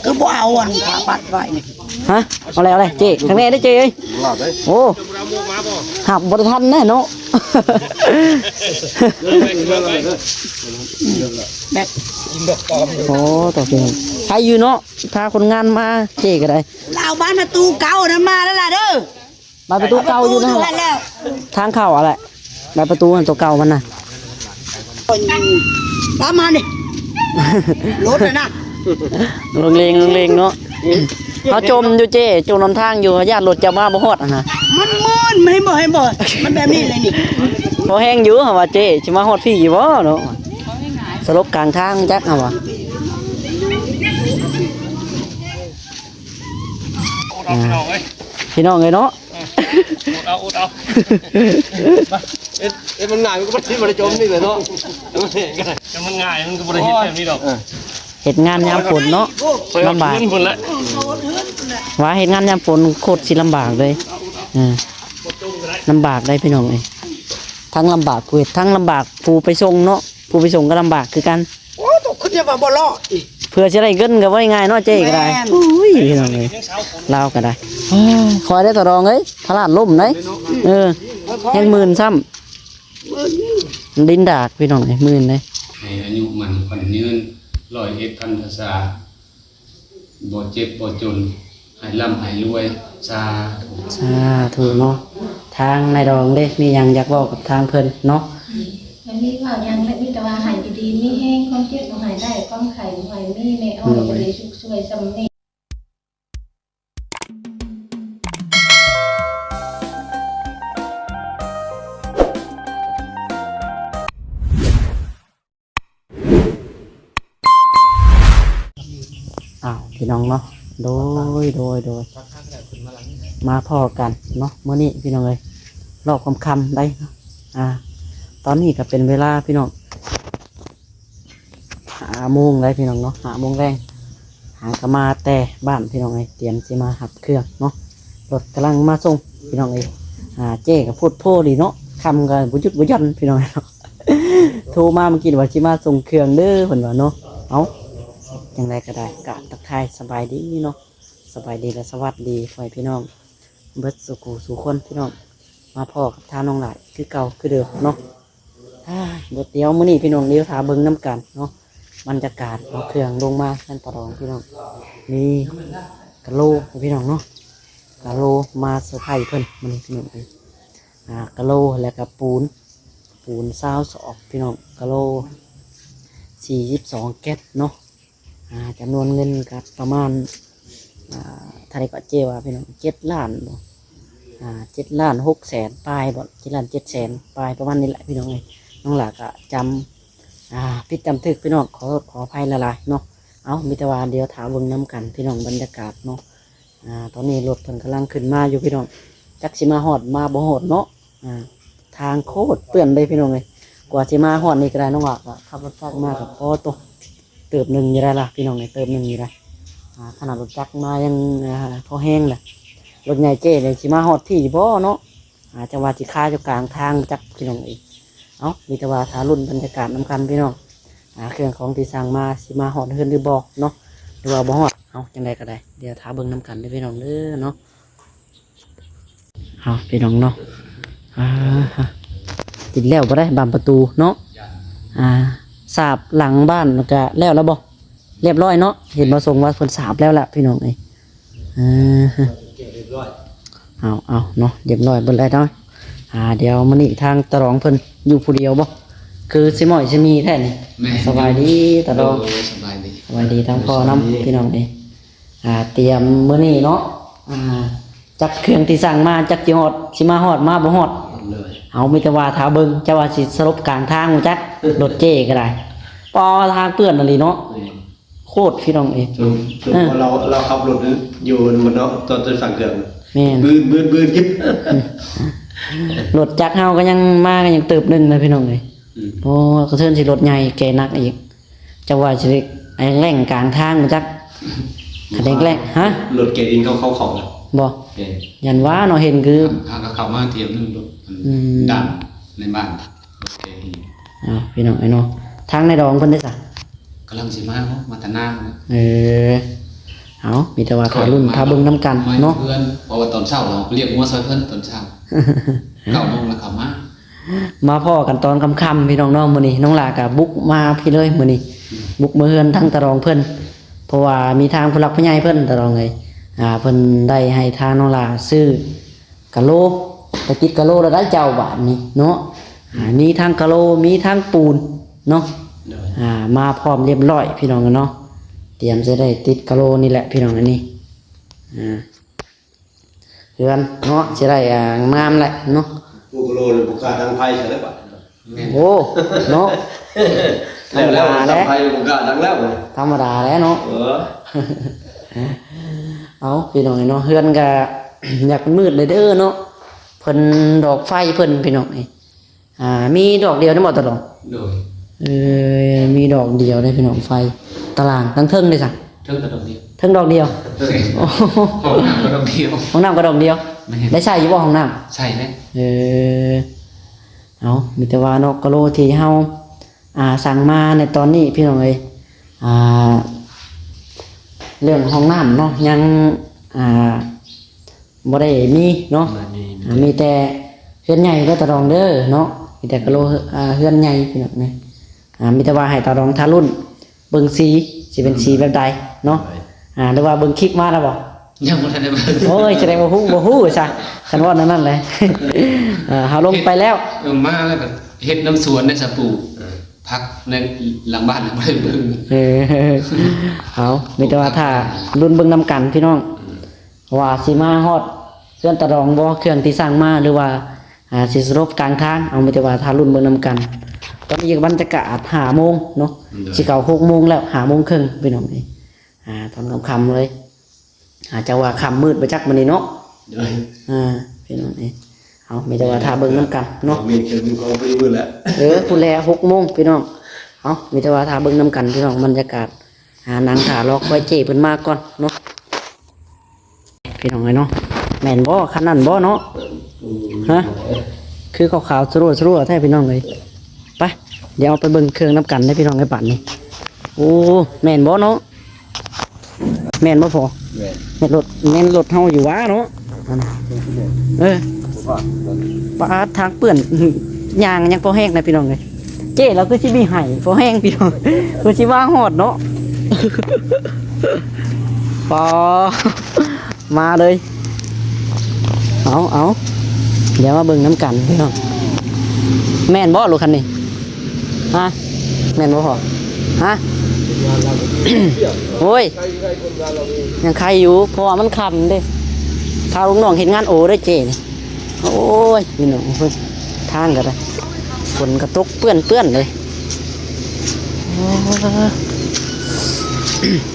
ຄືບໍ່ເອົາອັນຜ້າປັດໄວ້ນີ້? ຮະ? ເອົາແລ້ວ ເອົາແລ້ວເຈ້ ຂ້າງແນ່ເດ້ເຈ້ເອີຍ. ໂອ້ ຮັບບໍ່ທັນແນ່ເນາະ. ແບບ ໂອ້ ຕາຍ ໃຜຢູ່ເນາະ ພາຄົນງານມາ ເຈ້ກໍໄດ້. ລາວບ້ານປະຕູເກົ່ານະ ມາແລ້ວລະເດີ. ບານປະຕູເກົ່າຢູ່ນະ ຢູ່ຫັ້ນແລ້ວ ທາງເຂົ້າຫັ້ນແຫຼະ ບານປະຕູຫັ້ນ ໂຕເກົ່າມັນນະ. ຕາມມານີ້ ລົດນະ ລົງເລງ ລົງເລງເນາະ. ເຮົາຈົ່ມຢູ່ເຈ້ ຈົ່ມນຳທາງຢູ່ ຢ້ານລົດຈະມາບໍ່ຮອດຫັ້ນນະ. ມັນມື່ນ ເຫັນບໍ່ ເຫັນບໍ່ ມັນແບບນີ້ເລີຍນີ້. ພໍແຮງຢູ່ ເຮົາວ່າເຈ້ຊິມາຮອດພີ້ຢູ່ບໍ່ເນາະ ສະຫຼົບກາງທາງຈັກ ເຮົາວ່າ. ອ່າ ພີ່ນ້ອງເອີຍເນາະ ອົດເອົາ ອົດເອົາ ເຮັດ ເຮັດມັນງ່າຍ ມັນກໍບໍ່ໄດ້ ບໍ່ໄດ້ຈົ່ມນີ້ແຫຼະເນາະ. ແຕ່ມັນແຫ້ງກໍໄດ້ ແຕ່ມັນງ່າຍ ມັນກໍບໍ່ໄດ້ເຮັດແບບນີ້ດອກ. ເອີ ເຮັດງານຍາມຝົນເນາະ ລຳບາກ ພຸ້ນແຫຼະ ວ່າເຮັດງານຍາມຝົນໂຄດຊິລຳບາກເລີຍ. ເອີ ລຳບາກໄດ໋ພີ່ນ້ອງເອີຍ ທັງລຳບາກຜູ້ເຮັດ ທັງລຳບາກຜູ້ໄປສົ່ງເນາະ ຜູ້ໄປສົ່ງກໍລຳບາກຄືກັນ. ໂອ້ ຕົກຂຶ້ນຢ່າວ່າບໍ່ລອດນີ້ ເພື່ອຊິໄດ້ເງິນກໍບໍ່ໄດ້ງ່າຍເນາະ ເຈ້ກໍໄດ້. ແມ່ນ ໂອ້ຍ ພີ່ນ້ອງເອີຍ ລາວກໍໄດ້. ເອີ ຄ່ອຍໄດ້ຕາດອງເອີຍ ພະລາດລົ້ມໄດ໋. ເອີ ແຮງມື່ນຊ້ຳ ດິນດາກພີ່ນ້ອງເອີຍ ມື່ນເດ້. ໃຫ້ອາຍຸໝັ້ນຂວັນຍືນ ຮ້ອຍເອັດພັນພັດສາ ບໍ່ເຈັບບໍ່ຈົນ ໃຫ້ລ່ຳໃຫ້ລວຍ ສາທຸ ສາທຸເນາະ. ທາງນາຍດອງເດ້ ມີຫຍັງຢາກເວົ້າກັບທາງເພິ່ນເນາະ? ບໍ່ມີເວົ້າຫຍັງແຫຼະ ມີແຕ່ວ່າໃຫ້ຢູ່ດີມີແຮງ ຄວາມເຈັບບໍ່ໃຫ້ໄດ້ ຄວາມໄຂ້ບໍ່ໃຫ້ມີ ແມ່ອອກ ໂດຍ ກໍໄດ້ສຸກຊ່ວຍຊ່ຳນີ້. ອ້າວ ພີ່ນ້ອງເນາະ ໂດຍ ໂດຍ ໂດຍ ມາພໍ້ກັນເນາະ ມື້ນີ້ພີ່ນ້ອງເອີຍ ຮອດຄ່ຳໆໄດ໋ເນາະ. ອ່າ ຕອນນີ້ກໍເປັນເວລາພີ່ນ້ອງ ຫ້າໂມງໄດ໋ພີ່ນ້ອງເນາະ ຫ້າໂມງແລງ ຫາກໍມາແຕ່ບ້ານພີ່ນ້ອງເອີຍ ຕຽມຊິມາຮັບເຄື່ອງເນາະ ລົດກຳລັງມາສົ່ງພີ່ນ້ອງເອີຍ. ອ່າ ເຈ້ກໍໂພດໂພດີເນາະ ຄ່ຳກໍບໍ່ຢຸດບໍ່ຢ່ອນພີ່ນ້ອງເນາະ ໂທມາເມື່ອກີ້ວ່າຊິມາສົ່ງເຄື່ອງເດີເພິ່ນວ່າເນາະ. ເອົ້າ ຈັ່ງໃດກໍໄດ້ ກະທັກທາຍສະບາຍດີເນາະ ສະບາຍດີ ແລະ ສະຫວັດດີພໍ່ແມ່ພີ່ນ້ອງເບິດສູ່ຄູ່ສູ່ຄົນພີ່ນ້ອງ ມາພໍ້ກັບທາງນ້ອງຫຼ້າອີກຄືເກົ່າຄືເດີມເນາະ. ອ່າ ດຽວມື້ນີ້ພີ່ນ້ອງ ດຽວຖ້າເບິ່ງນຳກັນເນາະ ບັນຍາກາດເອົາເຄື່ອງລົງມາເຮືອນຕາດອງພີ່ນ້ອງ ມີກະໂລພີ່ນ້ອງເນາະ ກະໂລມາເຊີໄພຣສ໌ເພິ່ນມື້ນີ້ພີ່ນ້ອງເອີຍ. ອ່າ ກະໂລ ແລ້ວກະປູນ ປູນຊາວສອບພີ່ນ້ອງ ກະໂລ ສີ່ສິບສອງແກັດເນາະ. ອ່າ ຈຳນວນເງິນກໍປະມານ ອ່າ ເທົ່າໃດກໍເຈ້ວ່າພີ່ນ້ອງ ເຈັດລ້ານບໍ່ ອ່າ ເຈັດລ້ານຫົກແສນປາຍບໍ່ ເຈັດລ້ານເຈັດແສນປາຍ ປະມານນີ້ແຫຼະພີ່ນ້ອງເອີຍ. ນ້ອງຫຼ້າກໍຈຳ ອ່າ ຜິດຈຳຖືກພີ່ນ້ອງ ຂໍໂທດຂໍອະໄພຫຼາຍໆເນາະ. ເອົ້າ ມີແຕ່ວ່າດຽວຖ້າເບິ່ງນຳກັນພີ່ນ້ອງ ບັນຍາກາດເນາະ. ອ່າ ຕອນນີ້ລົດເພິ່ນກຳລັງຂຶ້ນມາຢູ່ພີ່ນ້ອງ ຈັກຊິມາຮອດມາບໍ່ຮອດເນາະ. ອ່າ ທາງໂຄດເປື້ອນເລີຍພີ່ນ້ອງເອີຍ ກວ່າຊິມາຮອດນີ້ກໍໄດ້. ນ້ອງຫຼ້າກໍຂັບລົດຈັກມາກໍພໍໂຕ ເຕີບໜຶ່ງຢູ່ໄດ໋ລະພີ່ນ້ອງເອີຍ ເຕີບໜຶ່ງຢູ່ໄດ໋. ອ່າ ຂະໜາດລົດຈັກມາຍັງ ອ່າ ພໍແຮງລະ ລົດໃຫຍ່ເຈ້ນີ້ຊິມາຮອດພີ້ຢູ່ບໍ່ເນາະ. ອ່າ ຈັກວ່າຊິຄາຢູ່ກາງທາງຈັກພີ່ນ້ອງເອີຍ. ເອົ້າ ມີແຕ່ວ່າຖ້າລຸ້ນບັນຍາກາດນຳກັນພີ່ນ້ອງ ອ່າ ເຄື່ອງຂອງທີ່ສັ່ງມາຊິມາຮອດເຮືອນຫຼືບໍ່ເນາະ ຫຼືວ່າບໍ່ຮອດ. ເອົ້າ ຈັ່ງໃດກໍໄດ້ ດຽວຖ້າເບິ່ງນຳກັນເດີພີ່ນ້ອງເດີເນາະ. ເອົາ ພີ່ນ້ອງເນາະ ອ່າ ກິນແລ້ວບໍ່ໄດ້ບານປະຕູເນາະ. ອ່າ ສາບຫຼັງບ້ານກໍແລ້ວແລ້ວບໍ່? ລຽບຮ້ອຍເນາະ ເຫັນບໍ່ ຊົງວ່າເພິ່ນສາບແລ້ວລະພີ່ນ້ອງເອີຍ. ເອີ ເອົາ ເອົາເນາະ ລຽບຮ້ອຍເບິດແລ້ວເນາະ. ອ່າ ດຽວມື້ນີ້ທາງຕາດອງເພິ່ນຢູ່ຜູ້ດຽວບໍ່ ຄືຊິໝ້ອຍຊິມີແທ້ນີ້? ແມ່ນ ສະບາຍດີຕາດອງ. ໂດຍ ສະບາຍດີ ສະບາຍດີທາງພໍ່ນຳ ສະບາຍດີ ພີ່ນ້ອງເອີຍ. ອ່າ ຕຽມມື້ນີ້ເນາະ ອ່າ ຈັກເຄື່ອງທີ່ສັ່ງມາ ຈັກຊິຮອດ ຊິມາຮອດມາບໍ່ຮອດ. ໂດຍ ເຮົາມີແຕ່ວ່າຖ້າເບິ່ງ ເຈົ້າວ່າຊິສະຫຼົບກາງທາງບໍ່ຈັກ ລົດເຈ້ກໍໄດ້. ປາ ທາງເປື້ອນອີ່ຫຼີເນາະ. ແມ່ນ ໂຄດພີ່ນ້ອງເອີຍ. ສົມ ສົມ ເອີ ວ່າເຮົາ ເຮົາຂັບລົດຢູ່ໝົດເນາະ ຕອນ ຕອນສັ່ງເຄື່ອງ. ແມ່ນ ບືນ ບືນ ບືນ ລົດຈັກເຮົາກໍຍັງມາ ກໍຍັງເຕີບໜຶ່ງນະພີ່ນ້ອງເອີຍ. ອືມ ໂອ້ ກະເຊີນຊິລົດໃຫຍ່ແກ່ໜັກອີກ. ຈັກວ່າຊິໄດ້ແລ່ນກາງທາງບໍ່ຈັກ. ຄັນແລ່ນ ຮະ ລົດເກດິນເຂົາ ເຂົາ ເຂົາບໍ່? ແມ່ນ ຢ້ານວ່າເນາະ ເຫັນຄື ອ່າ ກໍເຂົ້າມາທຽບໜຶ່ງລົດ ອືມ ດ້ານໃນບ້ານ ລົດເກດິນ. ເອົາ ພີ່ນ້ອງເອີຍເນາະ ທາງນາຍດອງເພິ່ນເດ້ຊະ? ກຳລັງຊິມາເນາະ ມາແຕ່ນານແລ້ວ. ເອີ ເອົາ ມີແຕ່ວ່າຖ້າລຸ້ນຖ້າເບິ່ງນຳກັນເນາະ ເຮືອນ ເພາະວ່າຕອນເຊົ້າເຮົາໄປລ້ຽງງົວຊ່ອຍເພິ່ນຕອນເຊົ້າ ເກົ້າໂມງແລ້ວເຂົ້າມາ. ມາພໍ້ກັນຕອນຄ່ຳໆ ພີ່ນ້ອງເນາະ ມື້ນີ້ນ້ອງຫຼ້າກໍບຸກມາພີ້ເລີຍມື້ນີ້ ອືມ ບຸກມາເຮືອນທາງຕາດອງເພິ່ນ ເພາະວ່າມີທາງຜູ້ຫຼັກຜູ້ໃຫຍ່ເພິ່ນ ຕາດອງເອີຍ ອ່າ ເພິ່ນໄດ້ໃຫ້ທາງນ້ອງຫຼ້າຊື້ກະໂລ ໄປຕິດກະໂລແລ້ວໄດ໋ເຈົ້າບາດນີ້ເນາະ ອ່າ ມີທັງກະໂລ ມີທັງປູນເນາະ ໂດຍ ອ່າ ມາພ້ອມຮຽບຮ້ອຍ ພີ່ນ້ອງເນາະ ຕຽມຈະໄດ້ຕິດກະໂລນີ້ແຫຼະ ພີ່ນ້ອງ ອັນນີ້ ອ່າ ເຮືອນເນາະ ຊິໄດ້ ອ່າ ງາມແຫຼະເນາະ. ໂອ້ ໂລນີ້ບໍ່ກ້າດັງໄຟຊະແລ້ວບາດ. ແມ່ນ ໂອ້ ເນາະ ທຳມະດາແຫຼະ ໄຟບໍ່ກ້າດັງແລ້ວ ທຳມະດາແຫຼະເນາະ. ເອີ ເອົາ ພີ່ນ້ອງເນາະ ເຮືອນກະຢາກມືດເດີເນາະ ເພິ່ນດອກໄຟເພິ່ນ ພີ່ນ້ອງເອີຍ. ອ່າ ມີດອກດຽວນີ້ບໍ່ຕາດອງ? ໂດຍ ເອີ ມີດອກດຽວເດ້ພີ່ນ້ອງ ໄຟຕາລາງ. ທາງເທິງເດ້ຊະ? ເທິງກໍດອກດຽວ ເທິງດອກດຽວ. ໂອ້ ຫ້ອງນ້ຳກໍດອກດຽວ ຫ້ອງນ້ຳກໍດອກດຽວ. ແມ່ນ ໄດ້ໃຊ້ຢູ່ບໍ່ຫ້ອງນ້ຳ? ໃຊ້ແລ້ວ. ເອີ ເອົາ ມີແຕ່ວ່າເນາະ ກະໂລທີ່ເຮົາ ອ່າ ສັ່ງມາໃນຕອນນີ້ ພີ່ນ້ອງເອີຍ ອ່າ ເລື່ອງຫ້ອງນ້ຳເນາະ ຍັງ ອ່າ ບໍ່ໄດ້ມີເນາະ ບໍ່ໄດ້ມີ ອ່າ ມີແຕ່ເຮືອນໃຫຍ່ເດີຕາດອງເດີເນາະ ມີແຕ່ກະໂລ ອ່າ ເຮືອນໃຫຍ່ພີ່ນ້ອງເອີຍ. ອ່າ ມີແຕ່ວ່າໃຫ້ຕາດອງຖ້າລຸ້ນເບິ່ງສີ ຊິເປັນສີແບບໃດເນາະ. ໂດຍ ອ່າ ຫຼືວ່າເບິ່ງຄລິບມາແລ້ວບໍ່? ຍັງບໍ່ທັນໄດ້ເບິ່ງ. ໂອ້ຍ ສະແດງວ່າຮູ້ ບໍ່ຮູ້ຊະ ຄັນເວົ້າແນວນັ້ນແຫຼະ. ເອີ ເຮົາລົງໄປແລ້ວ ເອີ ມາແລ້ວກໍເຮັດນຳສວນໄດ້ສະປູກ ເອີ ຜັກໃນຫຼັງບ້ານຍັງບໍ່ໄດ້ເບິ່ງ. ເອີ ເອົາ ມີແຕ່ວ່າຖ້າລຸ້ນເບິ່ງນຳກັນ ພີ່ນ້ອງ. ອືມ ວ່າຊິມາຮອດເຮືອນຕາດອງບໍ່ ເຄື່ອງທີ່ສັ່ງມາ ຫຼືວ່າ ອ່າ ຊິສະຫຼົບກາງທາງ. ເອົາ ມີແຕ່ວ່າຖ້າລຸ້ນເບິ່ງນຳກັນ. ຕອນນີ້ບັນຍາກາດຫ້າໂມງເນາະ ໂດຍ ຊິເຂົ້າຫົກໂມງແລ້ວ ຫ້າໂມງເຄິ່ງ ພີ່ນ້ອງເອີຍ. ອ່າ ຕອນຄ່ຳໆເລີຍ ອາດຈະວ່າຄ່ຳມືດບໍ່ຈັກມື້ນີ້ເນາະ. ໂດຍ ອ່າ ພີ່ນ້ອງເອີຍ ເອົາ ມີແຕ່ວ່າຖ້າເບິ່ງນຳກັນເນາະ ມີແຕ່ເບິ່ງຂອງໄປມື້ແຫຼະ. ເອີ ພຸ້ນແຫຼະ ຫົກໂມງ ພີ່ນ້ອງ. ເອົາ ມີແຕ່ວ່າຖ້າເບິ່ງນຳກັນ ພີ່ນ້ອງ ບັນຍາກາດ ອ່າ ນັ່ງຖ້າລໍຄອຍເຈ້ເພິ່ນມາກ່ອນເນາະ. ພີ່ນ້ອງເອີຍເນາະ ແມ່ນບໍ່ ຄັນນັ້ນບໍ່ເນາະ? ຮະ ຄືຂາວໆສະຫຼວດໆແທ້ພີ່ນ້ອງເອີຍ. ໄປ ດຽວເຮົາໄປເບິ່ງເຄື່ອງນຳກັນເດີພີ່ນ້ອງເອີຍບາດນີ້. ໂອ້ ແມ່ນບໍ່ເນາະ? ແມ່ນບໍ່ພໍ່? ແມ່ນ ແມ່ນລົດ ແມ່ນລົດເຮົາຢູ່ຫວາເນາະ. ເອີ ປາດ ທາງເປື້ອນ ຍ່າງຍັງພໍແຮງນະພີ່ນ້ອງເອີຍ. ເຈ້ລາວຄືຊິມີໄຫພໍແຮງພີ່ນ້ອງ ຄືຊິວ່າຮອດເນາະ. ປາ ມາເລີຍ. ເອົາ ເອົາ ດຽວມາເບິ່ງນຳກັນພີ່ນ້ອງ. ແມ່ນບໍ່ລົດຄັນນີ້? ຮະ ແມ່ນບໍ່ພໍ່? ຮະ ໂອ້ຍ ຍັງໄຄຢູ່ ເພາະວ່າມັນຄ່ຳເດ້. ພາລູກນ້ອງເຮັດງານໂອເດ້ເຈ້ນີ້. ໂອ້ຍ ພີ່ນ້ອງເອີຍ ທາງກໍໄດ້ ຝົນກໍຕົກເປື້ອນໆເລີຍ.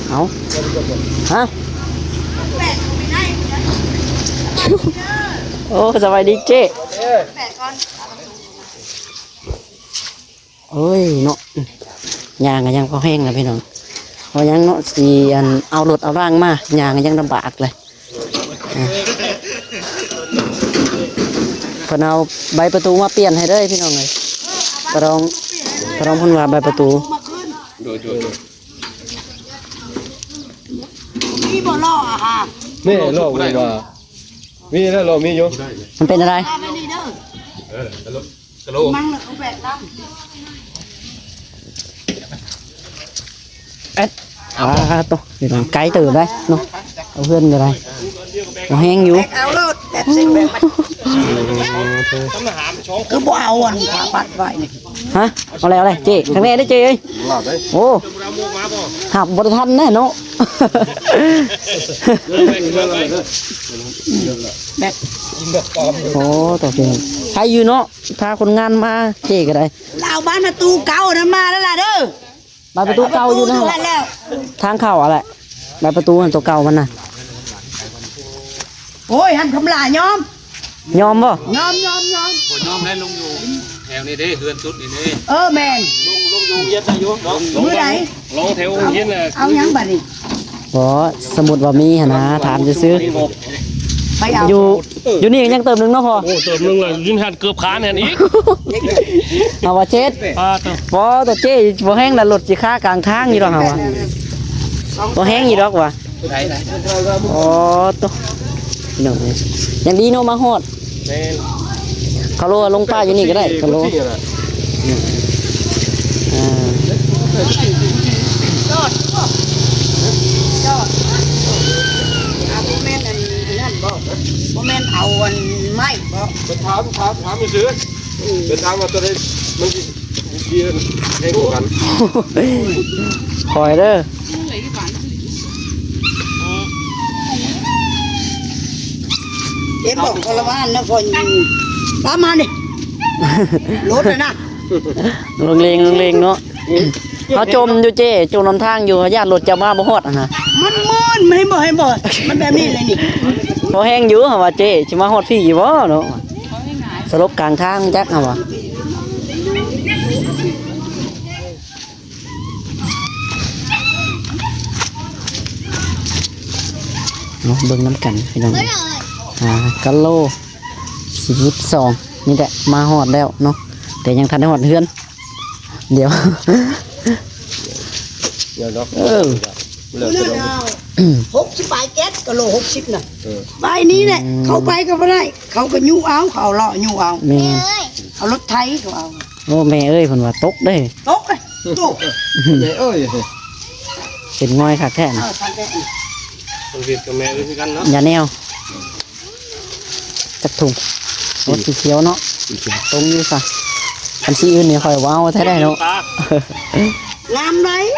ເອົາ ຮະ ໂອ້ ສະບາຍດີເຈ້. ໂອ້ຍເນາະ ຍ່າງກໍຍັງພໍແຮງນະພີ່ນ້ອງ ເພາະຫຍັງເນາະ ຊິອັນ ເອົາລົດເອົາລາງມາ ຍ່າງກໍຍັງລຳບາກເລີຍ. ເພິ່ນເອົາໃບປະຕູມາປ່ຽນໃຫ້ເດີພີ່ນ້ອງເອີຍ. ຕາດອງ ຕາດອງເພິ່ນວ່າໃບປະຕູ ໂດຍ ໂດຍ ໂດຍ ມີບໍ່ລໍ້ອາຫານ? ນີ້ລໍ້ບໍ່ໄດ້ວ່າ ມີແລ້ວ ລໍ້ມີຢູ່. ມັນເປັນອະໄລ? ເອີ ກະໂລ ກະໂລ ມັນແບກນຳ. ເອັດ ອ່າ ໂຕ ໄກເຕີບໄດ໋ເນາະ ເອົາເຮືອນກໍໄດ້ ເອົາແຮງຢູ່ ເອົາໂລດ ແບບຊິແບບ ຄືບໍ່ເອົາອັນຜ້າປັດໄວ້ນີ້. ຮະ ເອົາແລ້ວ ເອົາແລ້ວເຈ້ ຂ້າງແນ່ເດ້ເຈ້ເອີຍ. ໂອ້ ຮັບບໍ່ທັນແນ່ເນາະ. ແບບ ໂອ້ ຕາຍ ໃຄຢູ່ເນາະ ພາຄົນງານມາເຈ້ກໍໄດ້. ລາວບ້ານປະຕູເກົ່ານະມາແລ້ວລະເດີ. ບານປະຕູເກົ່າຢູ່ນະ ບານປະຕູຢູ່ຫັ້ນແຫຼະ ທາງເຂົ້າຫັ້ນແຫຼະ ບານປະຕູຫັ້ນ ໂຕເກົ່າມັນນະ. ໂອ້ຍ ຫັ້ນຄຳຫຼາຍອມ ຍອມບໍ່? ຍອມ ຍອມ ຍອມ ບໍ່ຍອມແລ້ວ ລົງຢູ່ແຖວນີ້ເດ້ ເຮືອນສຸດນີ້ເດ້. ເອີ ແມ່ນ ລົງ ລົງຢູ່ໂຮງຮຽນໄດ້ຢູ່ ລົງ ມື້ໃດ? ລົງແຖວໂຮງຮຽນແຫຼະ. ເອົາຫຍັງບາດນີ້? ບໍ່ ສົມມຸດວ່າມີຫັ້ນນະ ຖາມຊື່ໆ. ໄປ ຢູ່ ຢູ່ນີ້ຍັງເຕີມໜຶ່ງເນາະພໍ່. ໂອ້ ເຕີມໜຶ່ງລະ ຢູ່ຫັ້ນເກືອບຄາແໜ້ນອີກ. ເອົາວ່າເຈັດ ອ່າ ເຕີມ ບໍ່ ແຕ່ເຈ້ບໍ່ແຮງລະ ລົດຊິຄາກາງທາງຢູ່ດອກ ເຮົາວ່າ ບໍ່ແຮງຢູ່ດອກວ່າ. ອໍ ໂຕ ພີ່ນ້ອງເອີຍ ຍັງດີເນາະມາຮອດ. ແມ່ນ ຄາໂລລົງປ້າຢູ່ນີ້ກໍໄດ້ ຄາໂລ. ອ່າ ຈອດ ຈອດ ອ່າ ບໍ່ແມ່ນອັນນັ້ນບໍ? ບໍ່ແມ່ນເອົາອັນໄມ້ບໍ? ໄປຖາມ ຖາມ ຖາມຊື່ ອືມ ໄປຖາມວ່າຕົວໃດມັນຊິດີແຮງກວ່າກັນ. ຄອຍເດີ ເຫັນບອກຄາລາວານນະ ພໍຕາມມານີ້ ລົດນະ ລົງເລງ ລົງເລງເນາະ. ເຮົາຈົ່ມຢູ່ເຈ້ ຈົ່ມນຳທາງຢູ່ ຢ້ານລົດຈະມາບໍ່ຮອດຫັ້ນນະ. ມັນມື່ນ ເຫັນບໍ່ ເຫັນບໍ່ ມັນແບບນີ້ເລີຍນີ້. ພໍແຮງຢູ່ ເຮົາວ່າເຈ້ຊິມາຮອດພີ້ຢູ່ບໍ່ເນາະ ສະຫຼົບກາງທາງຈັກ ເຮົາວ່າ. ເນາະ ເບິ່ງນຳກັນພີ່ນ້ອງ ອ່າ ກາໂລ ສີ່ສິບສອງ ນີ້ແຫຼະ ມາຮອດແລ້ວເນາະ ແຕ່ຍັງທັນໄດ້ຮອດເຮືອນ. ດຽວ ດຽວເນາະ ເອີ ແລ້ວແຕ່ເຮົາ ຫົກສິບປາຍແກັດ ກາໂລຫົກສິບນະ. ເອີ ປາຍນີ້ແຫຼະ ອືມ ເຂົ້າໄປກໍບໍ່ໄດ້ ເຂົາກໍຍຸເອົາ ເຂົາເລາະຍຸເອົາ. ແມ່ນ ເອົາລົດໄຖເຂົາເອົາ. ໂອ້ ແມ່ເອີຍ ເພິ່ນວ່າຕົກເດ້ ຕົກເດ້ ຕົກ ແມ່ເອີຍ ເປັນງອຍຄັກແທ້ນະ. ເອີ ຄັກແທ້ ເພິ່ນເຮັດກັບແມ່ເອີຍຄືກັນເນາະ ຢ່າແນວ. ຈັກຖົງ ໂອ້ ສີຂຽວເນາະ ສີຂຽວ ຕົງຢູ່ຊະ. ອັນສີອື່ນນີ້ຂ້ອຍບໍ່ເອົາແທ້ໄດ໋ເນາະ ງາມໄດ໋.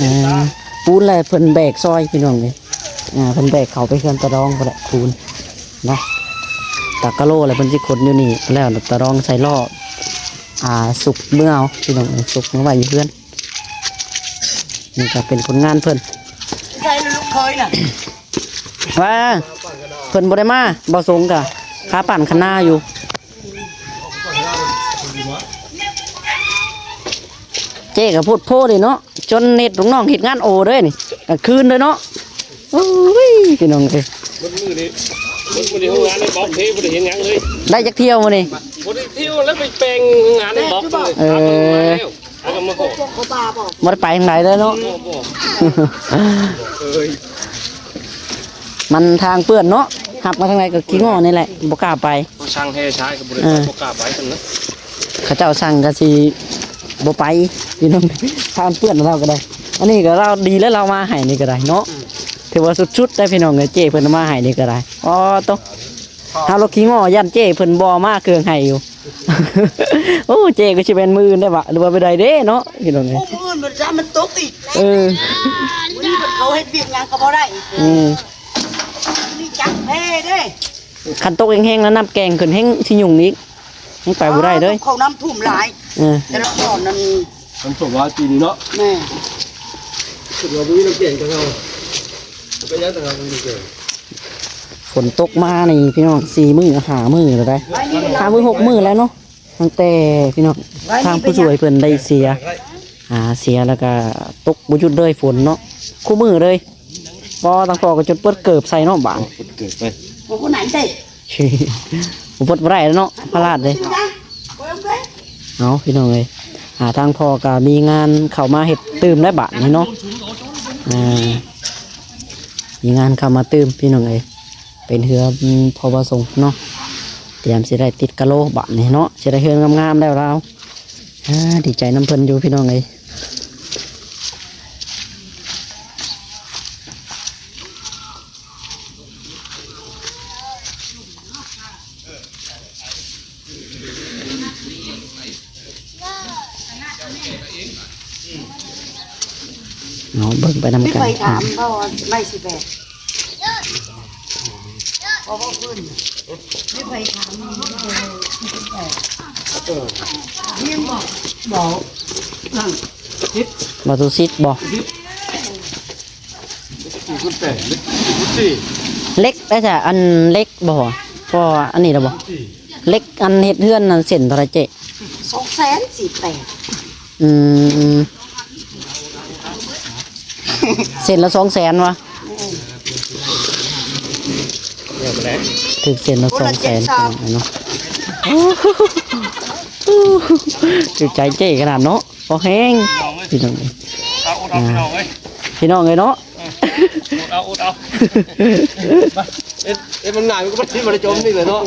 ອ່າ ປູນແຫຼະເພິ່ນແບກຊ່ອຍພີ່ນ້ອງເອີຍ ອ່າ ເພິ່ນແບກເຂົ້າໄປເຮືອນຕາດອງພຸ້ນແຫຼະ ປູນນະ. ຕາກະໂລແຫຼະເພິ່ນຊິຂົນຢູ່ນີ້ ແລ້ວຕາດອງໃສ່ລໍ້ ອ່າ ສຸກເມືອເອົາພີ່ນ້ອງເອີຍ ສຸກມາໄວ້ຢູ່ເຮືອນ. ນີ້ກໍເປັນຜົນງານເພິ່ນ ໃສ່ລູກເຂີຍນະ ວ່າເພິ່ນບໍ່ໄດ້ມາ ບໍ່ສົງກະຄາປັ່ນຄັນນາຢູ່. ເຈ້ກໍໂພດໂພເດ້ເນາະ ຈົນເຮັດລູກນ້ອງເຮັດງານໂອເດ້ນີ້ ກາງຄືນເດ້ເນາະ. ໂອ້ຍ ພີ່ນ້ອງເອີຍ ໝົດມື້ນີ້ ໝົດມື້ນີ້ໂຮງງານໄດ້ບອກເທ ບໍ່ໄດ້ເຮັດຫຍັງເລີຍ. ໄດ້ຈັກທ່ຽວມື້ນີ້? ບໍ່ໄດ້ທ່ຽວແລ້ວ ໄປແປງໂຮງງານໄດ້ບອກ. ເອີ ບໍ່ໄດ້ໄປທາງໃດເລີຍເນາະ. ມັນທາງເປື້ອນເນາະ ຮັບມາທາງໃດກໍຂີ້ງໍນີ້ແຫຼະ ບໍ່ກ້າໄປ. ເຂົາສັ່ງແຫ່ຊາຍກໍບໍ່ໄດ້ໄປ ເອີ ບໍ່ກ້າໄປຊັ້ນນະ. ເຂົາເຈົ້າສັ່ງກໍຊິບໍ່ໄປພີ່ນ້ອງ ທາງເປື້ອນລາວກໍໄດ້. ອັນນີ້ກໍລາວດີແລ້ວ ລາວມາໃຫ້ນີ້ກໍໄດ້ເນາະ. ອືມ ຖືວ່າສຸດໆໄດ໋ພີ່ນ້ອງເອີຍ ເຈ້ເພິ່ນເອົາມາໃຫ້ນີ້ກໍໄດ້. ອໍ ໂຕ ເຮົາລະຂີ້ງໍ ຢ້ານເຈ້ເພິ່ນບໍ່ມາເຄື່ອງໃຫ້ຢູ່. ໂອ້ ເຈ້ກໍຊິແມ່ນມື້ອື່ນໄດ້ຫວາ ຫຼືວ່າໄປໃດເດ້ເນາະ ພີ່ນ້ອງເອີຍ. ໂອ້ ມື້ອື່ນມັນຈະມັນຕົກອີກ. ເອີ ມື້ນີ້ເພິ່ນເຂົາເຮັດວຽກຫຍັງກໍບໍ່ໄດ້ອີກ. ອືມ ນີ້ຈັກແພ້ເດ້. ຄັນຕົກແຮງໆ ແລ້ວນ້ຳແກງຂຶ້ນແຮງຊິຫຍຸ້ງອີກ ຍັງໄປບໍ່ໄດ້ເລີຍ. ເຂົານ້ຳຖ້ວມຫຼາຍ. ເອີ ແຕ່ລະຕອນນັ້ນ ມັນສົມວ່າປີນີ້ເນາະ. ແມ່ນ ສົມວ່າບໍ່ມີນ້ຳແກງກັນເຮົາ ໄປຍັງແຕ່ເຮົາບໍ່ມີນ້ຳແກງ. ຝົນຕົກມານີ້ພີ່ນ້ອງ ສີ່ມື້ ຫ້າມື້ແລ້ວໄດ໋ ຫ້າມື້ ຫົກມື້ແລ້ວເນາະ. ຕັ້ງແຕ່ພີ່ນ້ອງ ທາງຜູ້ຊ່ວຍເພິ່ນໄດ້ເສຍ ອ່າ ເສຍແລ້ວກໍຕົກບໍ່ຢຸດເລີຍຝົນເນາະ ຄູ່ມື້ເລີຍ. ບໍ່ ທາງພໍ່ກໍຈົນເປີດເກີບໃສ່ເນາະບາດ ເປີດເກີບໄປ ບໍ່ຄົນໄດ້ ບໍ່ປົດບໍ່ໄດ້ແລ້ວເນາະ ພະລາດເດ້. ເອົາ ພີ່ນ້ອງເອີຍ ອ່າ ທາງພໍ່ກໍມີງານເຂົ້າມາເຮັດຕື່ມແລ້ວບາດນີ້ເນາະ. ອ່າ ມີງານເຂົ້າມາຕື່ມ ພີ່ນ້ອງເອີຍ ເປັນເຮືອນພໍ່ບ່າວສົງເນາະ. ຕຽມຊິໄດ້ຕິດກະໂລບາດນີ້ເນາະ ຊິໄດ້ເຮືອນງາມໆແລ້ວລາວ. ອ່າ ດີໃຈນຳເພິ່ນຢູ່ ພີ່ນ້ອງເອີຍ. ເນາະ ເບິ່ງໄປນຳກັນ. ໄປຖາມເຂົາວ່າໄມ້ສິບແປດ ເພາະວ່າເພິ່ນໄປຖາມເຂົາວ່າໄມ້ສິບແປດ ເອີ ຮຽນບອກ ບອກນັ້ນ ບໍ່ຕຸສິດບໍ່? ເຫຼັກໄດ້ຈ້ະ ອັນເຫຼັກບໍ່? ພໍອັນນີ້ລະບໍ່? ເຫຼັກອັນເຮັດເຮືອນນັ້ນເສັ້ນເທົ່າໃດເຈ້? ສອງແສນສີ່ແປດ. ອືມ ເສັ້ນລະສອງແສນວະ? ແມ່ນ. ຖືກເສັ້ນລະສອງແສນເນາະ. ໂອ້ ຖືກໃຈເຈ້ຂະໜາດເນາະ. ພໍແຮງ ພີ່ນ້ອງເອີຍ ເອົາອົດເອົາ ອ່າ ພີ່ນ້ອງເອີຍ ພີ່ນ້ອງເອີຍເນາະ ເອີ ອົດເອົາ ອົດເອົາ ມາ ເຮັດ ເຮັດມັນງ່າຍ ມັນກໍບໍ່ໄດ້ ບໍ່ໄດ້ຈົມນີ້ແຫຼະເນາະ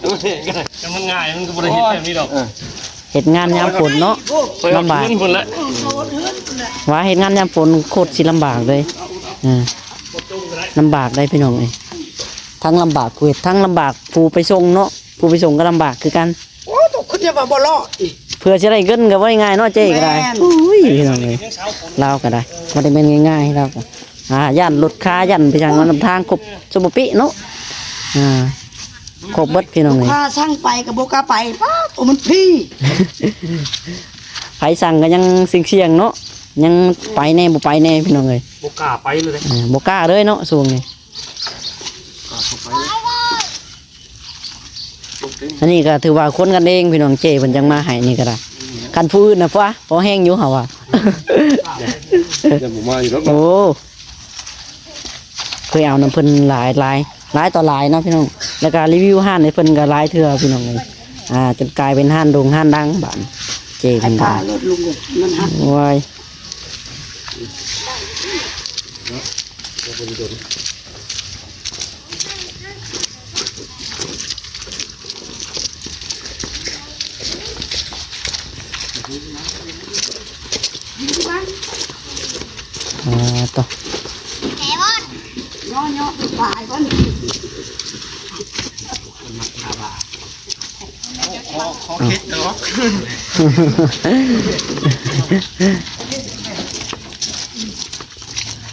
ແຕ່ມັນແຮງກໍໄດ້ ແຕ່ມັນງ່າຍ ມັນກໍບໍ່ໄດ້ເຮັດແບບນີ້ດອກ ເອີ ເຮັດງານຍາມຝົນເນາະ ລຳບາກ ເຮືອນພຸ້ນແຫຼະ ວ່າເຮັດງານຍາມຝົນໂຄດຊິລຳບາກເລີຍ ເອີ ລຳບາກໄດ໋ ພີ່ນ້ອງເອີຍ ທັງລຳບາກຜູ້ເຮັດ ທັງລຳບາກຜູ້ໄປສົ່ງເນາະ ຜູ້ໄປສົ່ງກໍລຳບາກຄືກັນ. ໂອ້ ຕົກຂຶ້ນຈະວ່າບໍ່ລອດນີ້ ເພື່ອຊິໄດ້ເງິນກໍບໍ່ໄດ້ງ່າຍເນາະ ເຈ້ກໍໄດ້ ແມ່ນ ໂອ້ຍ ພີ່ນ້ອງເອີຍ ລາວກໍໄດ້ ບໍ່ໄດ້ແມ່ນງ່າຍໆ ລາວກໍ ອ່າ ຢ້ານລົດຄາ ຢ້ານໄປຫຍັງນຳທາງຄົບຊຸບປີເນາະ ອ່າ ຄົບເບິດ ພີ່ນ້ອງເອີຍ ລູກຄ້າສັ່ງໄປກໍບໍ່ກ້າໄປ ປ້າ ໂຕມັນພີ ໃຜສັ່ງກໍຍັງສ່ຽງໆເນາະ ຍັງໄປແດ່ ບໍ່ໄປແດ່ ພີ່ນ້ອງເອີຍ ບໍ່ກ້າໄປເລີຍ ອ່າ ບໍ່ກ້າເລີຍເນາະ ຊ່ວງນີ້. ອັນນີ້ກໍຖືວ່າຄົນກັນເອງ ພີ່ນ້ອງ ເຈ້ເພິ່ນຈັ່ງມາໃຫ້ນີ້ກໍໄດ້ ຄັນຜູ້ອື່ນນະ ຟ້າ ພໍແຮງຢູ່ ເຮົາວ່າ ຍັງບໍ່ມາຢູ່ດອກ ໂອ້ ເຄີຍເອົານຳເພິ່ນຫຼາຍ ຫຼາຍ ຫຼາຍຕໍ່ຫຼາຍເນາະ ພີ່ນ້ອງ ແລ້ວກໍຣີວິວຮ້ານໃຫ້ເພິ່ນກໍຫຼາຍເທື່ອ ພີ່ນ້ອງເອີຍ ອ່າ ຈົນກາຍເປັນຮ້ານໂດ່ງຮ້ານດັງບາດ ເຈ້ເພິ່ນກໍ ໂອ້ຍ. ອ່າ ຕໍ່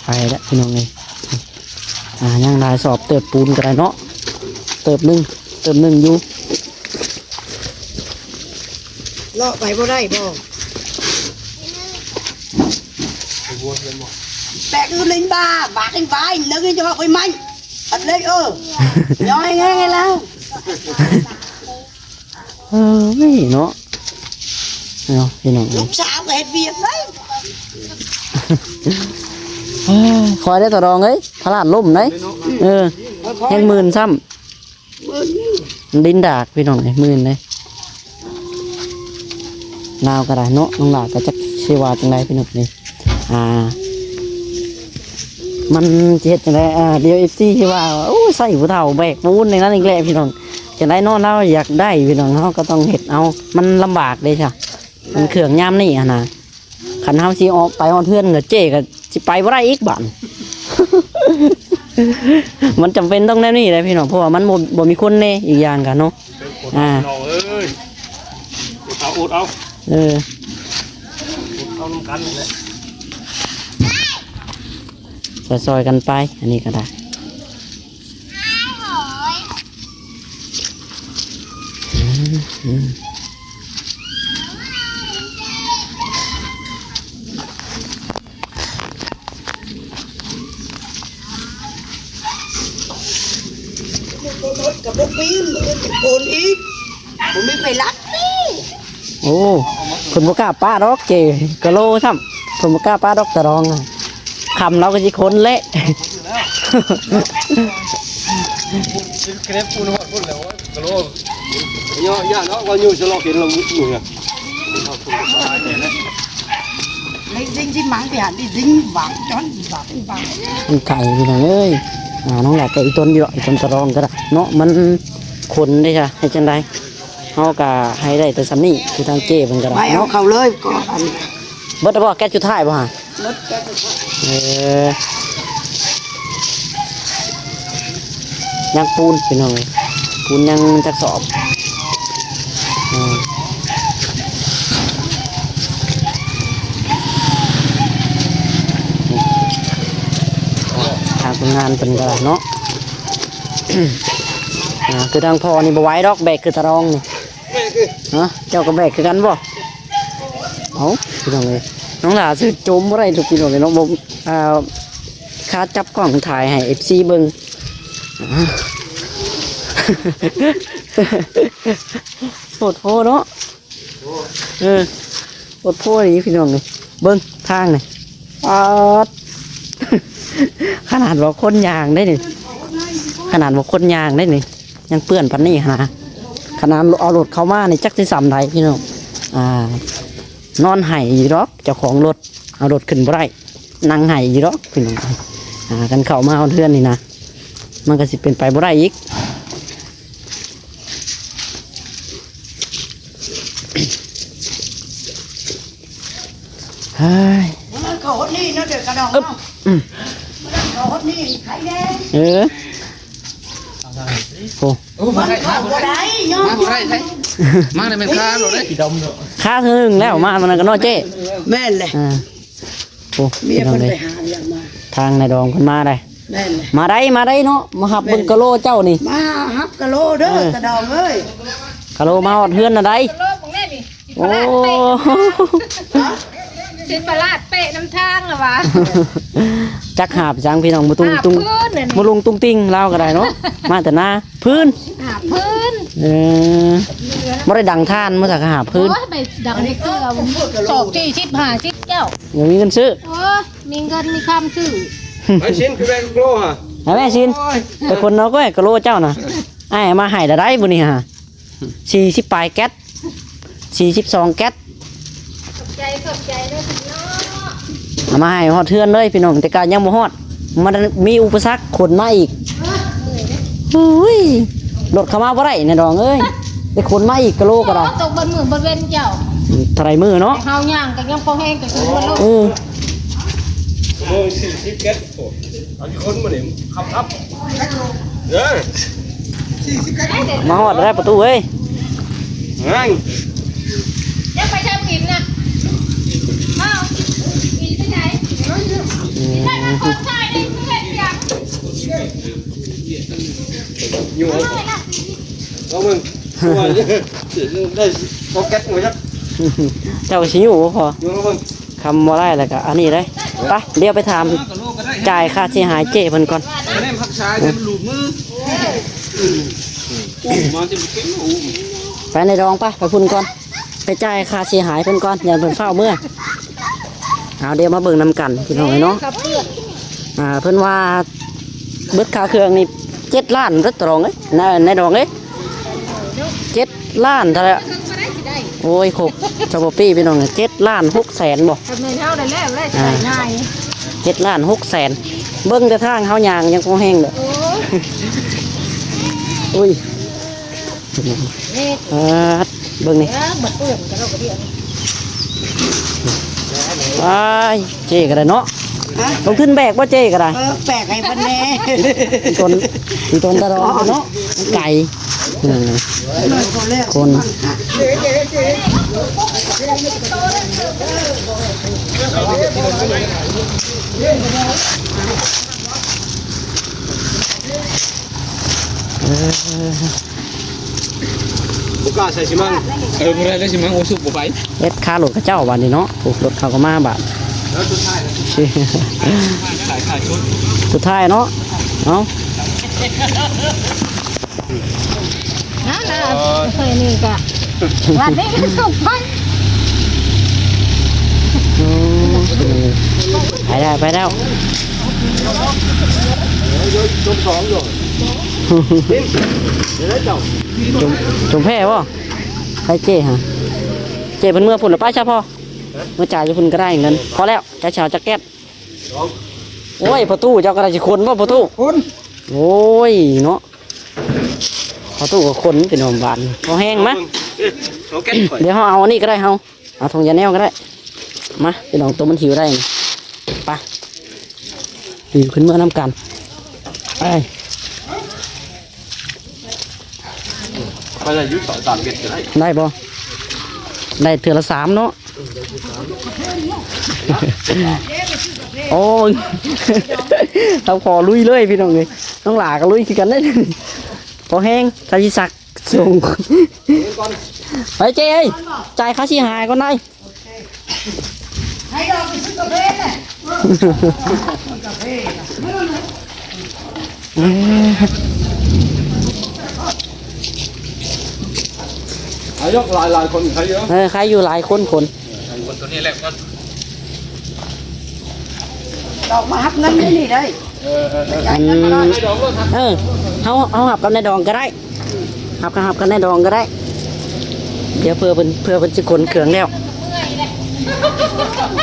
ໄປລະພີ່ນ້ອງເອີຍ ອ່າ ຍັງຫຼາຍສອບເຕີບ ປູນກໍໄດ້ເນາະ ເຕີບໜຶ່ງ ເຕີບໜຶ່ງຢູ່ ເລາະໄປບໍ່ໄດ້ບໍ່? ແປກຢູ່ເລັງບາ ບາດເລັງບາ ເລີກຈະວ່າຂ້ອຍໃໝ່ ອັນເລີກ ເອີ ຍ້ອຍແຮງໃຫ້ລາວ ເອີ ເນາະ ເນາະ ພີ່ນ້ອງ ລູກສາວກໍເຮັດວຽກໄດ້ ເອີ ຄອຍໄດ້ຕະດອງເອີຍ ພະລາດລົ້ມໄດ໋ ເອີ ແຮງມື່ນຊ້ຳ ດິນດາກ ພີ່ນ້ອງເອີຍ ມື່ນເດ້ ລາວກໍໄດ້ເນາະ ນ້ອງຫຼ້າກໍຈັກຊິວ່າຈັ່ງໃດ ພີ່ນ້ອງເອີຍ ອ່າ ມັນຊິເຮັດຈັ່ງໃດ ອ່າ ດຽວເອັຟຊີຊິວ່າ ໂອ້ ໃຊ້ຜູ້ເຖົ້າແບກປູນໃນນັ້ນອີກແລ້ວ ພີ່ນ້ອງ ຈັ່ງໃດເນາະ ລາວຢາກໄດ້ ພີ່ນ້ອງ ເຮົາກໍຕ້ອງເຮັດເອົາ ມັນລຳບາກເດ້ຊະ ມັນເຄື່ອງຍາມນີ້ຫັ້ນນະ ຄັນເຮົາຊິອອກໄປຮອດເຮືອນກໍເຈ້ກໍຊິໄປບໍ່ໄດ້ອີກບາດ ມັນຈຳເປັນຕ້ອງແນວນີ້ແຫຼະພີ່ນ້ອງ ເພາະວ່າມັນບໍ່ ບໍ່ມີຄົນແດ່ ອີກຢ່າງກໍເນາະ ອ່າ ພີ່ນ້ອງເອີຍ ອົດເອົາ ອົດເອົາ ເອີ ອົດເອົານຳກັນແຫຼະ ຊ່ອຍໆກັນໄປ ອັນນີ້ກໍໄດ້. ບໍ່ໝົດກໍບໍ່ປີ້ນ ມື້ອື່ນກໍໂກນອີກ ບໍ່ມີໃຜລັກນີ້. ໂອ້ ເພິ່ນບໍ່ກ້າປະດອກ ເຈ້ກະໂລຊ້ຳ ເພິ່ນບໍ່ກ້າປະດອກຕາດອງນະ ຄ່ຳລາວກໍຊິຂົນແຫຼະ ເກັບປູນຮອດພຸ້ນແລ້ວ ໂອ້ຍ ກະໂລ ເຍາະ ຢ້ານເນາະ ວ່າຢູ່ຊະລອກເຫັນລາວຢູ່ນະ ໄດ້ຍິງຊິມັງໄປຫັ້ນ ໄດ້ຍິງຫວັງຈອນຫວັງຫວັງ ມັນໄກພີ່ນ້ອງເອີຍ ອ່າ ນ້ອງຫຼ້າແຕ່ອີຕົນຢູ່ດອກ ອີຕົນຕາດອງກໍໄດ້ເນາະ ມັນຂົນເດ້ຊະ ເຮັດຈັ່ງໃດ ເຮົາກໍໃຫ້ໄດ້ແຕ່ສ່ຳນີ້ ຄືທາງເຈ້ເພິ່ນກໍໄດ້ ໄປເອົາ ເນາະ ເຂົ້າເລີຍກໍອັນ ເບິດແລ້ວບໍ່? ແກັດສຸດທ້າຍບໍ່ຫາ? ເບິດແກັດສຸດທ້າຍ. ເອີ ຍັງປູນພີ່ນ້ອງເອີຍ ປູນຍັງຈັກສອບ ອືມ ທາງຄົນງານເພິ່ນກໍເນາະ ອ່າ ຄືທາງພໍ່ນີ້ບໍ່ໄຫວດອກ ແບກຄືຕາດອງນີ້ ຮະ ເຈົ້າກໍແບກຄືກັນບໍ່? ເອົ້າ ພີ່ນ້ອງເອີຍ ນ້ອງຫຼ້າຊື່ໂຈມບໍ່ໄດ້ທຸກ ພີ່ນ້ອງເອີຍເນາະ ບໍ່ ອ່າ ຄາຈັບກ້ອງຖ່າຍໃຫ້ເອັຟຊີເບິ່ງ ໂພດໂພເນາະ ເອີ ໂພດໂພອີ່ຫຼີ ພີ່ນ້ອງເອີຍ ເບິ່ງທາງນີ້ ປາດ ຂະໜາດວ່າຄົນຍ່າງໄດ້ນີ້ ຂ ຂະໜາດວ່າຄົນຍ່າງໄດ້ນີ້ ຍັງເປື້ອນປານນີ້ຫັ້ນນະ. ຂະໜາດເອົາລົດເຂົ້າມານີ້ ຈັກຊິສ່ຳໃດພີ່ນ້ອງ. ອ່າ ນອນໄຫ້ຢູ່ດອກ ເຈົ້າຂອງລົດ ເອົາລົດຂຶ້ນບໍ່ໄດ້ ນັ່ງໄຫ້ຢູ່ດອກພີ່ນ້ອງ. ອ່າ ຄັນເຂົ້າມາຮອດເຮືອນນີ້ນະ ມັນກໍຊິເປັນໄປບໍ່ໄດ້ອີກ. ເຮີ້ຍ ເຂົ້າຮອດນີ້ເນາະ ເດີກະດອງເນາະ. ອືມ ເຂົ້າຮອດນີ້ໄຄແດ່. ເອີ ໂອ້ ໂອ້ ມາໄດ້ ມາບໍ່ໄດ້ເນາະ ມາບໍ່ໄດ້ເດ້. ມາໄດ້ແມ່ນຄາໂລດເດ້ ຄາເທື່ອໜຶ່ງແລ້ວ ມາມັນກໍເນາະເຈ້. ແມ່ນແຫຼະ. ອ່າ ໂອ້ ເມຍເພິ່ນໄປຫາຫຍັງມາ ທາງນາຍດອງເພິ່ນມາໄດ໋. ແມ່ນແຫຼະ ມາໄດ໋ ມາໄດ໋ເນາະ ມາຮັບເບິ່ງກະໂຫຼເຈົ້ານີ້. ມາຮັບກະໂຫຼເດີ ເອີ ກະດອງເອີຍ. ກະໂຫຼມາຮອດເຮືອນນະໄດ໋. ໂອ້ ຊິປະຫຼາດເປະນຳທາງລະວ່າ ຈັກຫາບຫຍັງພີ່ນ້ອງ ມາຕຸງຕຸງ ມາລຸງຕຸງຕິງລາວກໍໄດ້ເນາະ ມາແຕ່ນາ. ຟືນ ຫາຟືນ. ເອີ ບໍ່ໄດ້ດັງຖ່ານມາ ສັກຫາຟືນ. ໂອ້ຍ ໄປດັງເທື່ອ ສອງສີ່ສິບ ຫ້າສິບເຈົ້າ ບໍ່ມີເງິນຊື້. ໂອ້ຍ ມີເງິນມີຄຳຊື້. ໄປຊິນ ຄືແມ່ນໂລຫະ ໄປແມ່ຊິນ. ໂອ້ຍ ໄປຄົນເອົາກ້ອຍກະໂລເຈົ້ານະ ອ້າຍເອົາມາໃຫ້ລະໄດ໋ ມື້ນີ້ຫະ ສີ່ສິບປາຍແກັດ ສີ່ສິບສອງແກັດ. ຂອບໃຈ ຂອບໃຈເດີພີ່ນ້ອງ. ເອົາມາໃຫ້ຮອດເຮືອນເລີຍພີ່ນ້ອງ ແຕ່ກະຍັງບໍ່ຮອດ ມັນມີອຸປະສັກຂົນມາອີກ. ໂອ້ຍ ລົດເຂົ້າມາບໍ່ໄດ້ນະດອງເອີຍ ໄດ້ຂົນມາອີກກະໂລກໍໄດ້. ໂອ້ ຕົກເບິດມື້ເບິດເວັນເຈົ້າ ເທົ່າໃດມື້ເນາະ ເຮົາຍ່າງກໍຍັງພໍແຮງ ກໍຄືວ່າລົດ. ເອີ ຊົ່ວໂມງສີ່ສິບເຈັດ. ໂອ້ ເອົາທີ່ຄົນມານີ້ຂັບ ຂັບ ເອີ ມາຮອດແລ້ວປະຕູເອີຍ. ແຮງ ຍັງໄປທຳອິນນະ. ເອົ້າ ອິນໄປໃສ? ອືມ ໄປນະຄອນໄທນີ້ເຮັດຫຍັງ? ຢູ່ ເອົາເບິ່ງ ໄດ້ເອົາແກັດມາຈັກ ເຈົ້າກໍຊິຢູ່ບໍ່ພໍ? ຢູ່ ເອົາເບິ່ງ. ຄຳບໍ່ໄດ້ແລ້ວກໍອັນນີ້ເດ້. ໄປ ດຽວໄປຖາມຈ່າຍຄ່າເສຍຫາຍເຈ້ເພິ່ນກ່ອນ. ໄປນາຍດອງ ໄປ ໄປພຸ້ນກ່ອນ ໄປຈ່າຍຄ່າເສຍຫາຍເພິ່ນກ່ອນ ຢ້ານເພິ່ນຟ້າວເມືອ. ເອົາ ດຽວມາເບິ່ງນຳກັນພີ່ນ້ອງເອີຍເນາະ. ອ່າ ເພິ່ນວ່າເບິດຄ່າເຄື່ອງນີ້ເຈັດລ້ານເດີ ຕະດອງເອີຍ ນາຍດອງເອີຍ. ເຈັດລ້ານເທົ່າໃດ? ໂອ້ຍ ຄົບ ຊາວປໍປີ້ພີ່ນ້ອງ ເຈັດລ້ານຫົກແສນບໍ່? ກໍແມ່ນເຮົາໄດ້ແລ້ວ ໄດ້ໃຊ້ງ່າຍ. ເຈັດລ້ານຫົກແສນ ເບິ່ງແຕ່ທາງເຮົາຍ່າງຍັງບໍ່ແຮງເດີ. ໂອ້ຍ ອຸ້ຍ ເອີ ເບິ່ງນີ້ ເອີ ບັດເປື້ອນກໍເຮົາກໍເດືອດ. ວ້າຍ ເຈ້ກໍໄດ້ເນາະ. ຮະ? ລົງທຶນແບກບໍ່ເຈ້ກໍໄດ້? ເອີ ແບກໃຫ້ເພິ່ນແດ່. ອີຕົນ ອີຕົນຕະດອງເນາະ ໄກ ອືມ ຄົນ ເອີ. ບໍ່ກ້າໃສ່ຊິມັງ. ເອີ ບໍ່ໄດ້ແລ້ວຊິມັງ ໂອສຸກບໍ່ໄປ. ເຮັດຄາລົດເຂົາເຈົ້າບາດນີ້ເນາະ. ໂອ້ ລົດເຂົາກໍມາບາດ. ແລ້ວສຸດທ້າຍນະ? ສຸດທ້າຍເນາະ. ເອົາ ນັ້ນນະ ໂອ້ຍ ເຄີຍນີ້ກະ ວັນນີ້ກໍສຸກໄປ. ໂອ້ ໄປແລ້ວ ໄປແລ້ວ. ຈົມສອງຢູ່ ຈົມ ຈົມແພ້ບໍ່? ໃຜເຈ້ຫະ? ເຈ້ເພິ່ນເມືອພຸ້ນລະ ໄປຊະພໍ່. ເມືອຈ່າຍຢູ່ພຸ້ນກໍໄດ້ເງິນ. ພໍແລ້ວ ເຈົ້າຊິເອົາຈັກແກັດ? ໂອ້ຍ ພໍ່ຕູ້ ເຈົ້າກໍໄດ້ຊິຄົນບໍ່ ພໍ່ຕູ້? ຄົນ ໂອ້ຍເນາະ ພໍ່ຕູ້ກໍຄົນ ພີ່ນ້ອງບ້ານ. ພໍແຮງມາ ເອົາແກັດຂ້ອຍ ດຽວເຮົາເອົາອັນນີ້ກໍໄດ້ ເຮົາ ເອົາຖົງຢາແນວກໍໄດ້. ມາ ພີ່ນ້ອງ ໂຕມັນຫິວໄດ້ນີ້ ໄປ ຫິວຂຶ້ນເມືອນຳກັນ. ໄປ ໄປໄດ້ຢູ່ ສອງສາມເມັດກໍໄດ້ ໄດ້ບໍ່? ໄດ້ເທື່ອລະສາມເນາະ. ໂອ້ຍ ເຮົາຂໍລຸຍເລີຍ ພີ່ນ້ອງເອີຍ. ນ້ອງຫຼ້າກໍລຸຍຄືກັນເດ້. ພໍແຮງ ຖ້າຊິສັກ ສົ່ງ ໄປເຈ້ເອີຍ ຈ່າຍຄ່າເສຍຫາຍກ່ອນໄດ. ໃຫ້ດອກໄປຊື້ກາເຟແຫຼະ ກາເຟນະ. ອາ ຢອກຫຼາຍໆຄົນໃຄຢູ່. ເອີ ໃຄຢູ່ ຫຼາຍຄົນຄົນ. ດອກມາຮັບເງິນຢູ່ນີ້ໄດ້. ອັນ ເອີ ເຮົາ ເຮົາຮັບກັບນາຍດອງກໍໄດ້ ຮັບກໍຮັບກັບນາຍດອງກໍໄດ້ ດຽວເພື່ອເພິ່ນ ເພື່ອເພິ່ນຊິຂົນເຄື່ອງແລ້ວ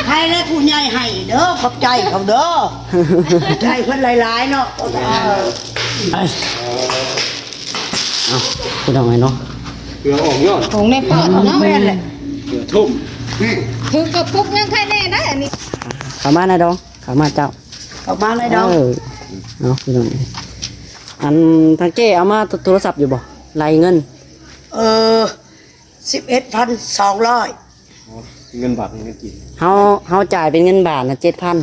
ໃຫ້ແລ້ວຜູ້ໃຫຍ່ໃຫ້ເດີ ຂອບໃຈເຂົາເດີ ໃຈເພິ່ນຫຼາຍໆເນາະ ເອົາ ພີ່ນ້ອງເອີຍເນາະ ເພື່ອອອກຍອດ ຂອງໃນປອດເນາະ ແມ່ນແຫຼະ ເພື່ອທຸ່ມ ຖືກກະປຸກຍັງໃຄແນ່ໄດ໋ອັນນີ້ ເຂົ້າມານາຍດອງ ເຂົ້າມາເຈົ້າ ເຂົ້າມານາຍດອງ ເອີ ເອົາ ພີ່ນ້ອງ ອັນທາງເຈ້ເອົາມາໂທລະສັບຢູ່ບໍ່ ໄລ່ເງິນ ເອີ ສິບເອັດພັນສອງຮ້ອຍ ອໍ ເງິນບາດ ເງິນກີບ ເຮົາ ເຮົາຈ່າຍເປັນເງິນບາດນະ ເຈັດພັນ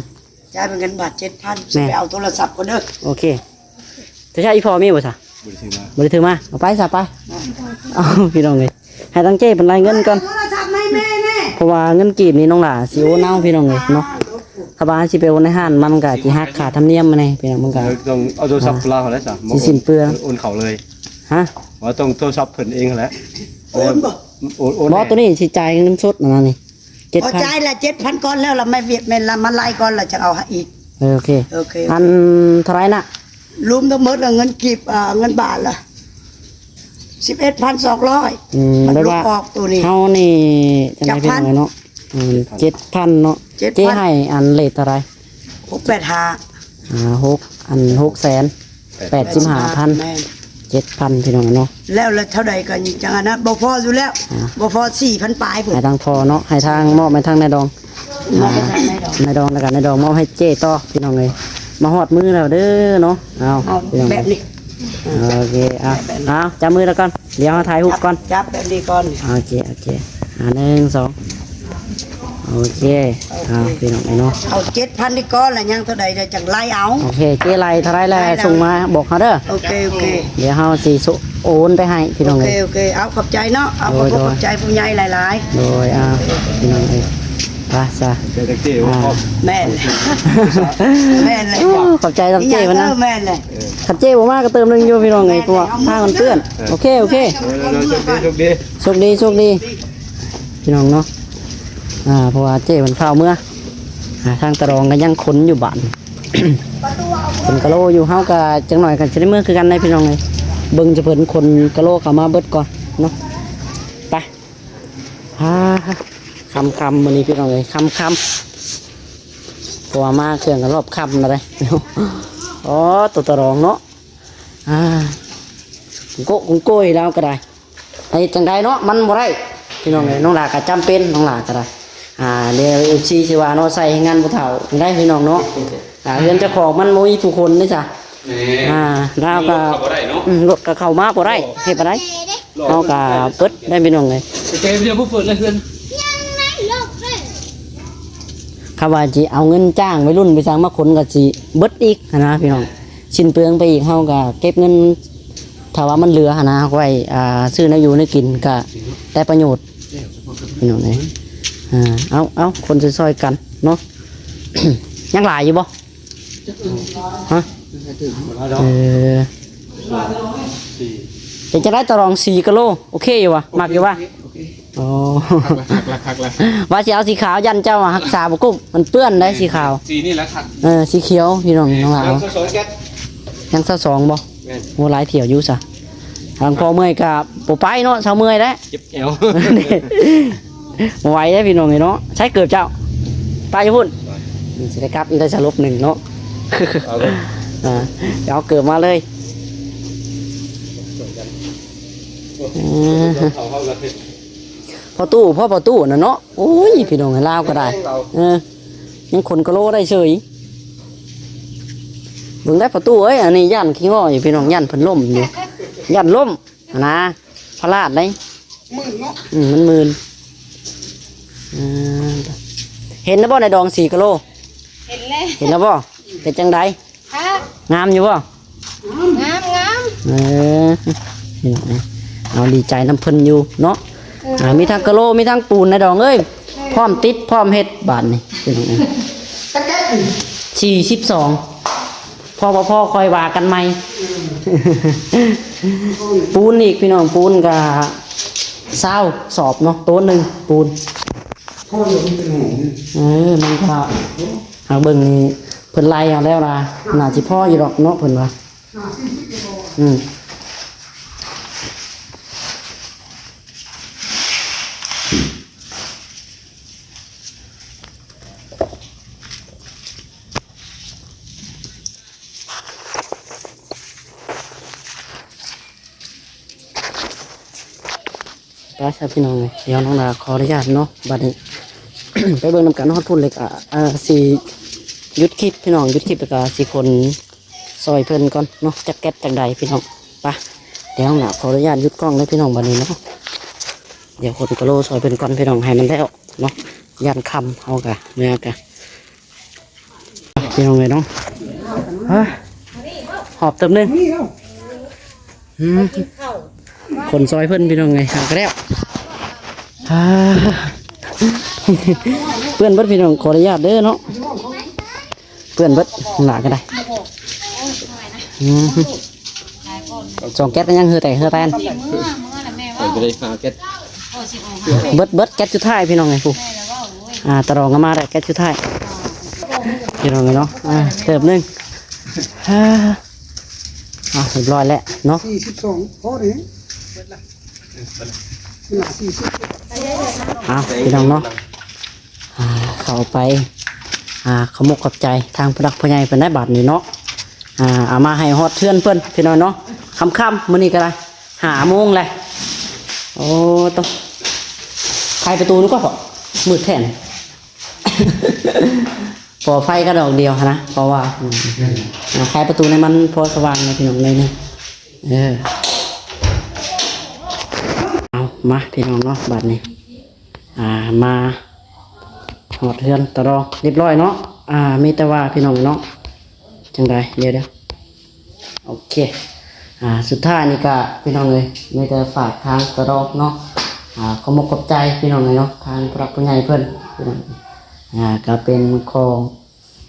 ຈ່າຍເປັນເງິນບາດ ເຈັດພັນ ແມ່ນ ຊິໄປເອົາໂທລະສັບກ່ອນເດີ ໂອເຄ ໂທລະສັບອີ່ພໍ່ມີບໍ່ຊະ ບໍ່ໄດ້ຖືມາ ບໍ່ໄດ້ຖືມາ ເອົາໄປຊະ ໄປ ເອົາ ພີ່ນ້ອງເອີຍ ໃຫ້ທາງເຈ້ເພິ່ນໄລ່ເງິນກ່ອນ ໂທລະສັບໃຫ້ແມ່ແນ່ ເພາະວ່າເງິນກີບນີ້ນ້ອງຫຼ້າຊິໂອນເອົາ ພີ່ນ້ອງເອີຍເນາະ ຖ້າວ່າຊິໄປໂອນໃນຮ້ານ ມັນກະຊິຫັກຄ່າທຳນຽມແນ່ ພີ່ນ້ອງ ມັນກະ ເອີ ຕ້ອງເອົາໂທລະສັບລາວຫັ້ນແຫຼະຊະ ຊິສິ້ນເປືອງ ໂອນເຂົ້າເລີຍ ຮະ ວ່າຕ້ອງໂທລະສັບເພິ່ນເອງຫັ້ນແຫຼະ ໂອນບໍ່ ໂອນ ໂອນ ບໍ່ ໂຕນີ້ຊິຈ່າຍເງິນສົດອັນນັ້ນນີ້ ເຈັດພັນ ອໍ ຈ່າຍລະເຈັດພັນກ່ອນ ແລ້ວລະມາວຽດ ແມ່ນລະມາໄລ່ກ່ອນ ລະຈັ່ງເອົາອີກ ເອີ ໂອເຄ ໂອເຄ ອັນເທົ່າໃດນະ ລວມທັງໝົດລະເງິນກີບ ເອີ ເງິນບາດລະ ສິບເອັດພັນສອງຮ້ອຍ ອືມ ມັນ ແບບວ່າ ອອກໂຕນີ້ ເຮົານີ້ຈັ່ງໃດພີ່ນ້ອງເນາະ ເຈັດພັນເນາະ ເຈັດພັນ ເຈ້ໃຫ້ອັນເລດເທົ່າໃດ ຫົກແປດຫ້າ ອ່າ ຫົກ ອັນ ຫົກແສນ ແປດສິບຫ້າພັນ ແມ່ນ ເຈັດພັນ ພີ່ນ້ອງເນາະ ແລ້ວລະເທົ່າໃດກໍຍັງອັນນັ້ນ ບໍ່ພໍຢູ່ແລ້ວ ອ່າ ບໍ່ພໍສີ່ພັນປາຍພຸ້ນ ໃຫ້ທາງພໍ່ເນາະ ໃຫ້ທາງ ມອບໃຫ້ທາງນາຍດອງ ມອບໃຫ້ທາງນາຍດອງ ນາຍດອງ ແລ້ວກໍນາຍດອງມອບໃຫ້ເຈ້ຕໍ່ ພີ່ນ້ອງເອີຍ ມາຮອດມື້ແລ້ວເດີເນາະ ເອົາ ເອົາ ພີ່ນ້ອງ ແບບນີ້ ໂອເຄ ເອົາ ເອົາ ຈັບມືລະກ່ອນ ດຽວເຮົາຖ່າຍຮູບກ່ອນ ຈັບແບບນີ້ກ່ອນ ໂອເຄ ໂອເຄ ອ່າ ໜຶ່ງ ສອງ ໂອເຄ ໂອເຄ ເອົາ ພີ່ນ້ອງເນາະ ເອົາເຈັດພັນນີ້ກ່ອນ ລະຍັງເທົ່າໃດລະຈັ່ງໄລ່ເອົາ ໂອເຄ ເຈ້ໄລ່ເທົ່າໃດລະ ໄລ່ເທົ່າ ສົ່ງມາບອກເຮົາເດີ ໂອເຄ ໂອເຄ ດຽວເຮົາຊິໂອນໄປໃຫ້ ພີ່ນ້ອງເອີຍ ໂອເຄ ໂອເຄ ເອົາຂອບໃຈເນາະ ເອົາ ໂດຍ ຂອບໃຈຜູ້ໃຫຍ່ຫຼາຍໆ ໂດຍ ອ່າ ພີ່ນ້ອງເອີຍ ໄປຊະ ຂອບໃຈທັງເຈ້ ອ່າ ຂອບ ແມ່ນ ແມ່ນແຫຼະ ໂອ້ ຂອບໃຈທັງເຈ້ເພິ່ນນະ ອີຫຍັງ ເອີ ແມ່ນແຫຼະ ຄັນເຈ້ບໍ່ມາກໍເຕີມໜຶ່ງຢູ່ ພີ່ນ້ອງເອີຍ ເພາະວ່າຜ້າມັນເປື້ອນ ເອີ ໂອເຄ ໂອເຄ ເອີ ໂຊກດີ ໂຊກດີ ໂຊກດີ ໂຊກດີ ພີ່ນ້ອງເນາະ ອ່າ ເພາະວ່າເຈ້ເພິ່ນຟ້າວເມືອ ອ່າ ທາງຕາດອງກໍຍັງຂົນຢູ່ບາດ ຂົນກະໂລຢູ່ ເຮົາກໍຈັກໜ້ອຍກໍຊິໄດ້ເມືອຄືກັນໄດ໋ ພີ່ນ້ອງເອີຍ ເບິ່ງຈະເພິ່ນຂົນກະໂລເຂົ້າມາເບິດກ່ອນເນາະ ໄປ ອ່າ ຄ່ຳໆ ມື້ນີ້ ພີ່ນ້ອງເອີຍ ຄ່ຳໆ ເພາະວ່າມາເຄື່ອງກໍຮອບຄ່ຳແລ້ວເດ້ ອໍ ໂຕຕາດອງເນາະ ອ່າ ກຸງໂກະກຸງໂກຍລາວກໍໄດ້ ເຮັດຈັ່ງໃດເນາະ ມັນບໍ່ໄດ້ ພີ່ນ້ອງເອີຍ ນ້ອງຫຼ້າກໍຈຳເປັນ ນ້ອງຫຼ້າກໍໄດ້ ອ່າ ດຽວເອັຟຊີຊິວ່າເນາະ ໃສ່ແຮງງານຜູ້ເຖົ້າໄດ້ ພີ່ນ້ອງເນາະ ອ່າ ເຮືອນເຈົ້າຂອງມັນບໍ່ມີຜູ້ຄົນເດ້ຊະ ແມ່ນ ອ່າ ລາວກໍ ລົດເຂົ້າບໍ່ໄດ້ເນາະ ອືມ ລົດກໍເຂົ້າມາບໍ່ໄດ້ ເຮັດບໍ່ໄດ້ ເຮົາກໍເປີດໄດ້ ພີ່ນ້ອງເອີຍ ແຕ່ດຽວບໍ່ເປີດແລ້ວເຮືອນ ຄຳວ່າຊິເອົາເງິນຈ້າງໄວລຸ້ນໄປສ້າງມາຂົນກໍຊິເບິດອີກຫັ້ນນະ ພີ່ນ້ອງ ສິ້ນເປືອງໄປອີກ ເຮົາກໍເກັບເງິນ ຖ້າວ່າມັນເຫຼືອຫັ້ນນະ ເຮົາກໍໄວ້ ອ່າ ຊື້ແນວຢູ່ແນວກິນ ກໍໄດ້ປະໂຫຍດ ພີ່ນ້ອງເອີຍ ອ່າ ເອົາ ເອົາ ຄົນຊ່ອຍໆກັນເນາະ ຍັງຫຼາຍຢູ່ບໍ່? ຮະ? ເອີ ເປັນຈັ່ງໃດ ຕາດອງ ສີ່ກະໂລ ໂອເຄຢູ່ຫວາ? ມັກຢູ່ຫວາ? ໂອເຄ ອໍ ຄັກລະ ຄັກລະ ຄັກລະ ວ່າຊິເອົາສີຂາວ ຢ້ານເຈົ້າຮັກສາບໍ່ກຸ້ມ ມັນເປື້ອນໄດ໋ ແມ່ນ ສີຂາວ ສີນີ້ລະຄັກ ເອີ ສີຂຽວ ພີ່ນ້ອງ ນ້ອງຫຼ້າ ຍັງຊາວສອງແກັດ ຍັງຊາວສອງບໍ່? ແມ່ນ ໂອ້ ຫຼາຍຖ້ຽວຢູ່ຊະ ທາງພໍ່ເມື່ອຍກໍບໍ່ໄປເນາະ ຊາວເມື່ອຍແລ້ວ ເຈັບແອວ ບໍ່ໄຫວເດ້ພີ່ນ້ອງເອີຍເນາະ ໃຊ້ເກີບເຈົ້າ ໄປຢູ່ພຸ້ນ ໄປ ຊິໄດ້ກັບອີກໄດ້ສະຫຼົບໜຶ່ງເນາະ ເອົາເລີຍ ອ່າ ເອົາເກີບມາເລີຍ ເອີ ພໍ່ຕູ້ ພໍ່ຕູ້ນະເນາະ ໂອ້ຍ ພີ່ນ້ອງເອີຍ ລາວກໍໄດ້ ເອີ ຍັງຂົນກະໂລໄດ້ເສີຍ ເບິ່ງໄດ້ພໍ່ຕູ້ເອີຍ ອັນນີ້ຢ້ານຂີ້ງໍ້ຢູ່ ພີ່ນ້ອງ ຢ້ານເພິ່ນລົ້ມຢູ່ ຢ້ານລົ້ມຫັ້ນນະ ພະລາດໄດ໋ ໝື່ນເນາະ ອືມ ມັນໝື່ນ ອ່າ ເຫັນແລ້ວບໍ່ ໃນດອງສີ່ກະໂລ ເຫັນແລ້ວ ເຫັນແລ້ວບໍ່ ເປັນຈັ່ງໃດ? ງາມຢູ່ບໍ່? ງາມ ງາມ ເອີ ເອົາ ດີໃຈນຳເພິ່ນຢູ່ເນາະ ເອີ ອ່າ ມີທັງກະໂລ ມີທັງປູນນະດອງເອີຍ ເອີ ພ້ອມຕິດພ້ອມເຮັດບາດນີ້ ສີ່ສິບສອງ ພໍບໍ່ພໍຄ່ອຍວ່າກັນໃໝ່ ອືມ ປູນອີກ ພີ່ນ້ອງ ປູນກະຊາວສອບເນາະ ໂຕໜຶ່ງປູນ ພໍຢູ່ມັນເປັນຫ້ອງ ເອີ ມັນກະ ຫາກເບິ່ງນີ້ ເພິ່ນໄລ່ເອົາແລ້ວລະ ໜ້າຊິພໍຢູ່ດອກເນາະ ເພິ່ນວ່າ. ອືມ. ໄປຊະພີ່ນ້ອງເອີຍ ດຽວນ້ອງດາຂໍອະນຸຍາດເນາະ ບັດນີ້ ໄປເບິ່ງນຳກັນຮອດພຸ້ນເລີຍກະ ເອີ ຊິຢຸດຄລິບພີ່ນ້ອງ ຢຸດຄລິບແລ້ວກະຊິຂົນຊ່ອຍເພິ່ນກ່ອນເນາະ ຈັກແກັດຈັກໃດພີ່ນ້ອງ. ໄປ ດຽວນ້ອງດາຂໍອະນຸຍາດຢຸດກ້ອງເດີພີ່ນ້ອງ ບັດນີ້ເນາະ ດຽວຂົນກະໂລຊ່ອຍເພິ່ນກ່ອນພີ່ນ້ອງ ໃຫ້ມັນແລ້ວເນາະ ຢ້ານຄ່ຳ ເຮົາກະເມືອກະ ພີ່ນ້ອງເອີຍເນາະ ຮະ ຫອບເຕີບໜຶ່ງ ອືມ ຂົນຊ່ອຍເພິ່ນພີ່ນ້ອງເອີຍ ຫາກະແລ້ວ ອາ ເປື້ອນເບິດພີ່ນ້ອງ ຂໍອະນຸຍາດເດີເນາະ ເປື້ອນເບິດ ຫຼາຍກະໄດ້ ອືມ. ສອງແກັດຍັງເຮືອແຕກເຮືອແຕນ ຂ້ອຍບໍ່ໄດ້ຫາແກັດ ເບິດ ເບິດແກັດສຸດທ້າຍພີ່ນ້ອງເອີຍ ຜູ້ ອາ ຕາລອງກະມາແລ້ວ ແກັດສຸດທ້າຍ ພີ່ນ້ອງເອີຍເນາະ ອາ ເຕີບໜຶ່ງ ອາ ຮຽບຮ້ອຍແລ້ວເນາະ ສີ່ສິບສອງ ພໍດີ ເອົາ ພີ່ນ້ອງເນາະ ອາ ເຂົ້າໄປ ອາ ຂອບອົກຂອບໃຈທາງຜູ້ຫຼັກຜູ້ໃຫຍ່ເພິ່ນໄດ໋ບາດນີ້ເນາະ ອາ ເອົາມາໃຫ້ຮອດເຮືອນເພິ່ນພີ່ນ້ອງເນາະ ຄ່ຳໆ ມື້ນີ້ກະໄດ້ ຫ້າໂມງແລ້ວ ໂອ້ ໂຕ ໄຂປະຕູນີ້ກໍພໍ ມືດແທ້ ພໍໄຟກະດອກດຽວຫັ້ນນະ ເພາະວ່າ ອາ ໄຂປະຕູໃນມັນພໍສະຫວ່າງແດ່ພີ່ນ້ອງ ໜ້ອຍໜຶ່ງ ເອີ ເອົາ ມາພີ່ນ້ອງເນາະ ບາດນີ້ ອາ ມາຮອດເຮືອນຕາລອງຮຽບຮ້ອຍເນາະ ອາ ມີແຕ່ວ່າພີ່ນ້ອງເນາະ ຈັ່ງໃດ ດຽວໆ ໂອເຄ ອາ ສຸດທ້າຍນີ້ກະພີ່ນ້ອງເອີຍ ມີແຕ່ຝາກທາງຕາລອງເນາະ ອາ ຂອບອົກຂອບໃຈພີ່ນ້ອງເອີຍເນາະ ທາງຜູ້ຫຼັກຜູ້ໃຫຍ່ເພິ່ນ ພີ່ນ້ອງ ອາ ກະເປັນຂອງ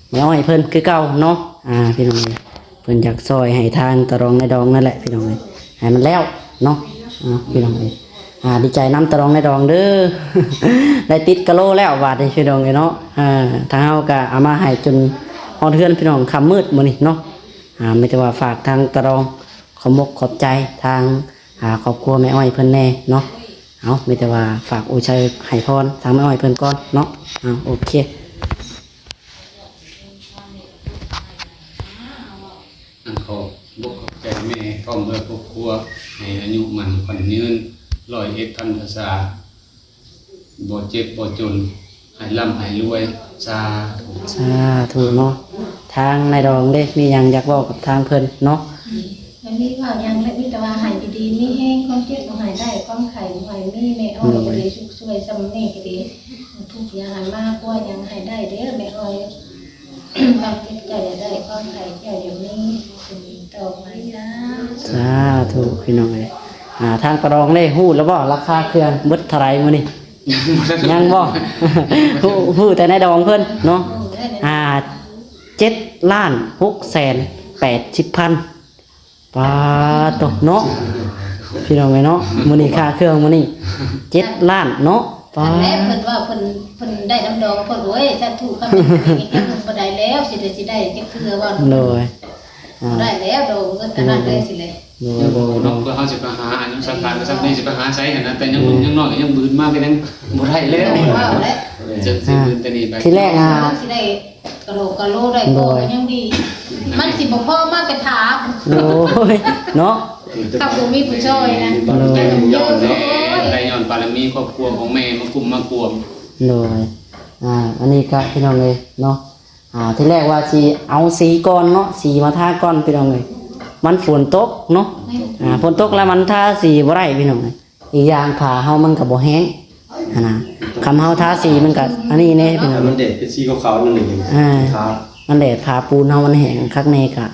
ແມ່ອ້ອຍເພິ່ນຄືເກົ່າເນາະ ອາ ພີ່ນ້ອງເອີຍ ເພິ່ນຢາກຊ່ອຍໃຫ້ທາງຕາລອງນາຍດອງນັ້ນແຫຼະພີ່ນ້ອງເອີຍ ໃຫ້ມັນແລ້ວເນາະ ອາ ພີ່ນ້ອງເອີຍ ອາ ດີໃຈນຳຕາລອງນາຍດອງເດີ ໄດ້ຕິດກະໂລແລ້ວບາດນີ້ພີ່ນ້ອງເອີຍເນາະ ອາ ທາງເຮົາກະເອົາມາໃຫ້ຈົນຮອດເຮືອນພີ່ນ້ອງ ຄ່ຳມືດມື້ນີ້ເນາະ ອາ ມີແຕ່ວ່າຝາກທາງຕາລອງ ຂອບອົກຂອບໃຈທາງ ອາ ຄອບຄົວແມ່ອ້ອຍເພິ່ນແດ່ເນາະ ເອົາ ມີແຕ່ວ່າຝາກໂອໄຊໃຫ້ພອນທາງແມ່ອ້ອຍເພິ່ນກ່ອນເນາະ ເອົາ ໂອເຄ. ອັນຂໍຂອບອົກຂອບໃຈແມ່ພ້ອມດ້ວຍຄອບຄົວ ໃຫ້ອາຍຸໝັ້ນຂວັນຍືນ ຮ້ອຍເອັດພັນພາສາ ບໍ່ເຈັບບໍ່ຈົນ ໃຫ້ລ່ຳໃຫ້ລວຍ ສາທຸ ສາທຸເນາະ. ທາງນາຍດອງເດ້ ມີຫຍັງຢາກເວົ້າກັບທາງເພິ່ນເນາະ? ບໍ່ມີເວົ້າຫຍັງແລ້ວ ມີແຕ່ວ່າໃຫ້ຢູ່ດີມີແຮງ ຄວາມເຈັບບໍ່ໃຫ້ໄດ້ ຄວາມໄຂ້ບໍ່ໃຫ້ມີ ແມ່ອ້ອຍ ໂດຍ ກໍໄດ້ຊຸກຊ່ວຍຊ່ຳນີ້ກໍດີ ທຸກຢ່າງໃຫ້ມາ ຄົວຫຍັງໃຫ້ໄດ້ເດີແມ່ອ້ອຍ. ຄວາມເຈັບເຈົ້າຢ່າໄດ້ ຄວາມໄຂ້ເຈົ້າຢ່າມີ ຂຶ້ນອີກຕໍ່ໄປສາທຸ ສາທຸ ພີ່ນ້ອງເອີຍ. ອ່າ ທາງຕາດອງເດ້ ຮູ້ແລ້ວບໍ່ ລາຄາເຄື່ອງເບິດເທົ່າໃດມື້ນີ້? ຍັງບໍ່ ຮູ້ ຮູ້ແຕ່ນາຍດອງເພິ່ນເນາະ. ອ່າ ເຈັດລ້ານຫົກແສນແປດສິບພັນ. ປາໂຕເນາະ ພີ່ນ້ອງເອີຍເນາະ ມື້ນີ້ຄ່າເຄື່ອງມື້ນີ້ເຈັດລ້ານເນາະ. ປາ ນັ້ນແຫຼະ ເພິ່ນວ່າເພິ່ນ ເພິ່ນໄດ້ນຳດອງເພິ່ນ. ໂອ້ຍ ສາທຸ ຄັນເປັນໄປໄດ້ ຍັງບໍ່ໄດ້ແລ້ວ ຊິໄດ້ ຊິໄດ້ຈັກເທື່ອບໍ່? ໂດຍ ອ່າ ໄດ້ແລ້ວດອງເງິນອັນນັ້ນເດ້ ຊິແຫຼະ. ໂດຍ ໂດຍ ເນາະ ເພື່ອເຮົາຊິໄປຫາອາຍຸສັງຂານ ກໍສ່ຳນີ້ ຊິໄປຫາໃສຫັ້ນນະ ແຕ່ຍັງໜຸ່ມ ແມ່ນ ຍັງນ້ອຍ ກໍຍັງບືນມາ ກໍຍັງບໍ່ໄດ້ແລ້ວ ເວົ້າແຫຼະ ຈະ ຈະບືນແຕ່ນີ້ໄປ. ທີແລກ ອ່າ ຊິໄດ້ ກະໂຫຼກະໂຫຼໄດ້ ໂດຍ ກໍຍັງດີ ມັນຊິບໍ່ພໍມາແຕ່ຜາ. ໂດຍ ເນາະ ຖ້າບໍ່ມີຜູ້ຊ່ອຍນະ. ໂດຍ ໄດ້ຍ້ອນບາລະມີຄອບຄົວຂອງແມ່ມາກຸ້ມມາກວມ. ໂດຍ ອ່າ ອັນນີ້ກະ ພີ່ນ້ອງເອີຍເນາະ ອ່າ ທີແລກວ່າຊິເອົາສີກ່ອນເນາະ ສີມາທາກ່ອນ ພີ່ນ້ອງເອີຍ ມັນຝົນຕົກເນາະ. ແມ່ນ ອ່າ ຝົນຕົກແລ້ວມັນທາສີບໍ່ໄດ້ ພີ່ນ້ອງເອີຍ. ອີກຢ່າງຜ້າເຮົາມັນກໍບໍ່ແຫ້ງຫັ້ນນະ ຄຳເຮົາທາສີມັນກໍອັນນີ້ແດ່ ພີ່ນ້ອງ ມັນແດດເປັນສີຂາວໆ ນັ້ນເອງ. ອ່າ ມັນແດດ ຜ້າປູນເຮົາມັນແຫ້ງຄັກແນ່ກະ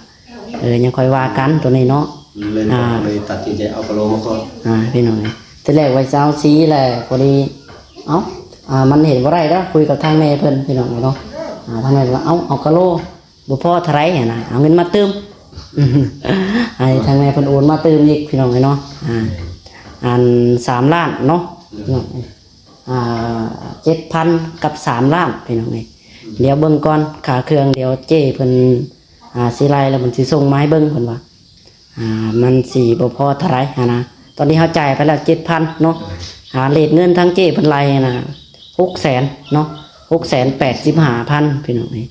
ເອີ ຍັງຄ່ອຍວ່າກັນໂຕນີ້ເນາະ. ເລີຍ ອ່າ ເລີຍຕັດສິນໃຈເອົາກະໂຫຼມາກ່ອນ. ອ່າ ພີ່ນ້ອງ ທີແລກວ່າຈະເອົາສີແຫຼະ ພໍດີ ເອົ້າ ອ່າ ມັນເຮັດບໍ່ໄດ້ດອກ ຄຸຍກັບທາງແມ່ເພິ່ນ ພີ່ນ້ອງເນາະ. ອ່າ ທາງແມ່ວ່າ ເອົາ ເອົາກະໂຫຼ ບໍ່ພໍເທົ່າໃດຫັ້ນນະ ເອົາເງິນມາຕື່ມ ໃຫ້ທາງແມ່ເພິ່ນໂອນມາຕື່ມອີກ ພີ່ນ້ອງເອີຍເນາະ. ອ່າ ອັນສາມລ້ານເນາະ ພີ່ນ້ອງເອີຍ ອ່າ ເຈັດພັນກັບສາມລ້ານ ພີ່ນ້ອງເອີຍ. ດຽວເບິ່ງກ່ອນ ຄ່າເຄື່ອງ ດຽວເຈ້ເພິ່ນ ອ່າ ຊິໄລ່ແລ້ວເພິ່ນຊິສົ່ງມາໃຫ້ເບິ່ງ ເພິ່ນວ່າ ອ່າ ມັນຊິບໍ່ພໍເທົ່າໃດຫັ້ນນະ. ຕອນນີ້ເຮົາຈ່າຍໄປແລ້ວເຈັດພັນເນາະ. ອ່າ ເລດເງິນທາງເຈ້ເພິ່ນໄລ່ນະ ຫົກແສນເນາະ ຫົກແສນແປດສິບຫ້າພັນ ພີ່ນ້ອງເອີຍ.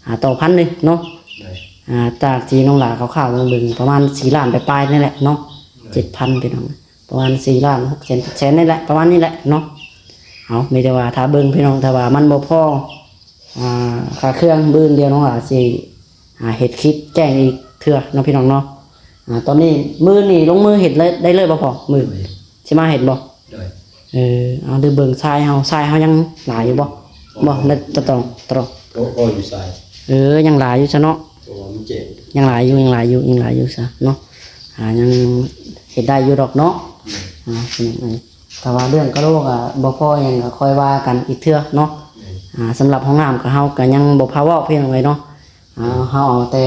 ອ່າ ຕໍ່ພັນໜຶ່ງເນາະ. ໂດຍ ອ່າ ຈາກທີ່ນ້ອງຫຼ້າຄາວໆເບິ່ງໆ ປະມານສີ່ລ້ານປາຍໆນີ້ແຫຼະເນາະ. ໂດຍ ເຈັດພັນ ພີ່ນ້ອງ ປະມານສີ່ລ້ານ ຫົກແສນ ເຈັດແສນນີ້ແຫຼະ ປະມານນີ້ແຫຼະເນາະ. ເອົາ ມີແຕ່ວ່າຖ້າເບິ່ງ ພີ່ນ້ອງ ຖ້າວ່າມັນບໍ່ພໍ ອ່າ ຄ່າເຄື່ອງ ມື້ອື່ນດຽວນ້ອງຫຼ້າຊິ ອ່າ ເຮັດຄລິບແຈ້ງອີກເທື່ອເນາະ ພີ່ນ້ອງເນາະ. ອ່າ ຕອນນີ້ມື້ນີ້ລົງມືເຮັດເລີຍ ໄດ້ເລີຍບໍ່ພໍ່? ມື້ ໂດຍ ຊິມາເຮັດບໍ່? ໂດຍ ເອີ ເອົາ ຫຼືເບິ່ງຊາຍເຮົາ ຊາຍເຮົາຍັງຫຼາຍຢູ່ບໍ່? ບໍ່ ບໍ່ ໄດ້ຕະຕອງ ຕະຕອງ ໂອ້ ໂອ້ ຢູ່ຊາຍ ເອີ ຍັງຫຼາຍຢູ່ຊະເນາະ. ໂອ້ ມັນເຈັບ ຍັງຫຼາຍຢູ່ ຍັງຫຼາຍຢູ່ ຍັງຫຼາຍຢູ່ຊະເນາະ. ອ່າ ຍັງເຮັດໄດ້ຢູ່ດອກເນາະ. ໂດຍ ອ່າ ເປັນຫຍັງ ຖ້າວ່າເລື່ອງກະໂຫຼກະບໍ່ພໍຫຍັງກະຄ່ອຍວ່າກັນອີກເທື່ອເນາະ. ໂດຍ ອ່າ ສຳລັບຫ້ອງນ້ຳກະເຮົາກະຍັງບໍ່ພາເວົ້າ ພີ່ນ້ອງເອີຍເນາະ. ອ່າ ເຮົາເອົາແຕ່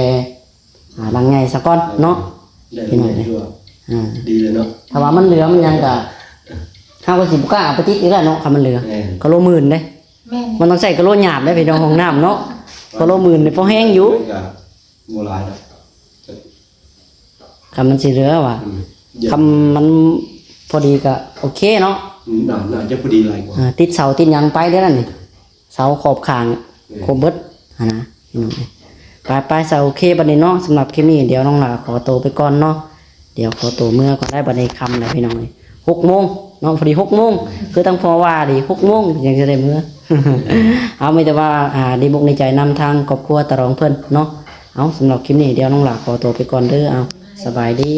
ອ່າ ຫຼັງໃຫຍ່ສາກ່ອນເນາະ ພີ່ນ້ອງເອີຍ. ອ່າ ດີເລີຍເນາະ ຖ້າວ່າມັນເຫຼືອມັນຫຍັງກະ ເຮົາກະຊິບໍ່ກ້າເອົາໄປຕິດອີກແລ້ວເນາະ ຄັນມັນເຫຼືອ. ແມ່ນ ກະໂຫຼໝື່ນເດ້. ແມ່ນ ມັນຕ້ອງໃຊ້ກະໂຫຼຫຍາບເດ້ ພີ່ນ້ອງ ຫ້ອງນ້ຳເນາະ. ກະໂຫຼໝື່ນນີ້ພໍແຮງຢູ່ ມັນກະບໍ່ຫຼາຍດອກ ຄັນມັນຊິເຫຼືອວ່າ ອືມ ຄັນມັນພໍດີກະໂອເຄເນາະ. ອືມ ໜ້າ ໜ້າຈະພໍດີຫຼາຍກວ່າ ອ່າ ຕິດເສົາຕິດຫຍັງໄປເດ້ນັ້ນນີ້ ເສົາຂອບຂ້າງ ແມ່ນ ຄົບເບິດຫັ້ນນະ ພີ່ນ້ອງເອີຍ. ໄປໆ ຊະ ໂອເຄ ບັດນີ້ເນາະ ສຳລັບຄລິບນີ້ ດຽວນ້ອງຫຼ້າຂໍໂຕໄປກ່ອນເນາະ. ດຽວຂໍໂຕເມືອກ່ອນໄດ້ ບັດນີ້ຄ່ຳແລ້ວ ພີ່ນ້ອງເອີຍ ຫົກໂມງເນາະ ພໍດີຫົກໂມງ ຄືທາງພໍ່ວ່າດີ ຫົກໂມງຈັ່ງຊິໄດ້ເມືອ. ເອົາ ມີແຕ່ວ່າ ອ່າ ດີມຸກດີໃຈນຳທາງຄອບຄົວຕາຫຼອງເພິ່ນເນາະ. ເອົາ ສຳລັບຄລິບນີ້ ດຽວນ້ອງຫຼ້າຂໍໂຕໄປກ່ອນເດີ. ເອົາ ສະບາຍດີ.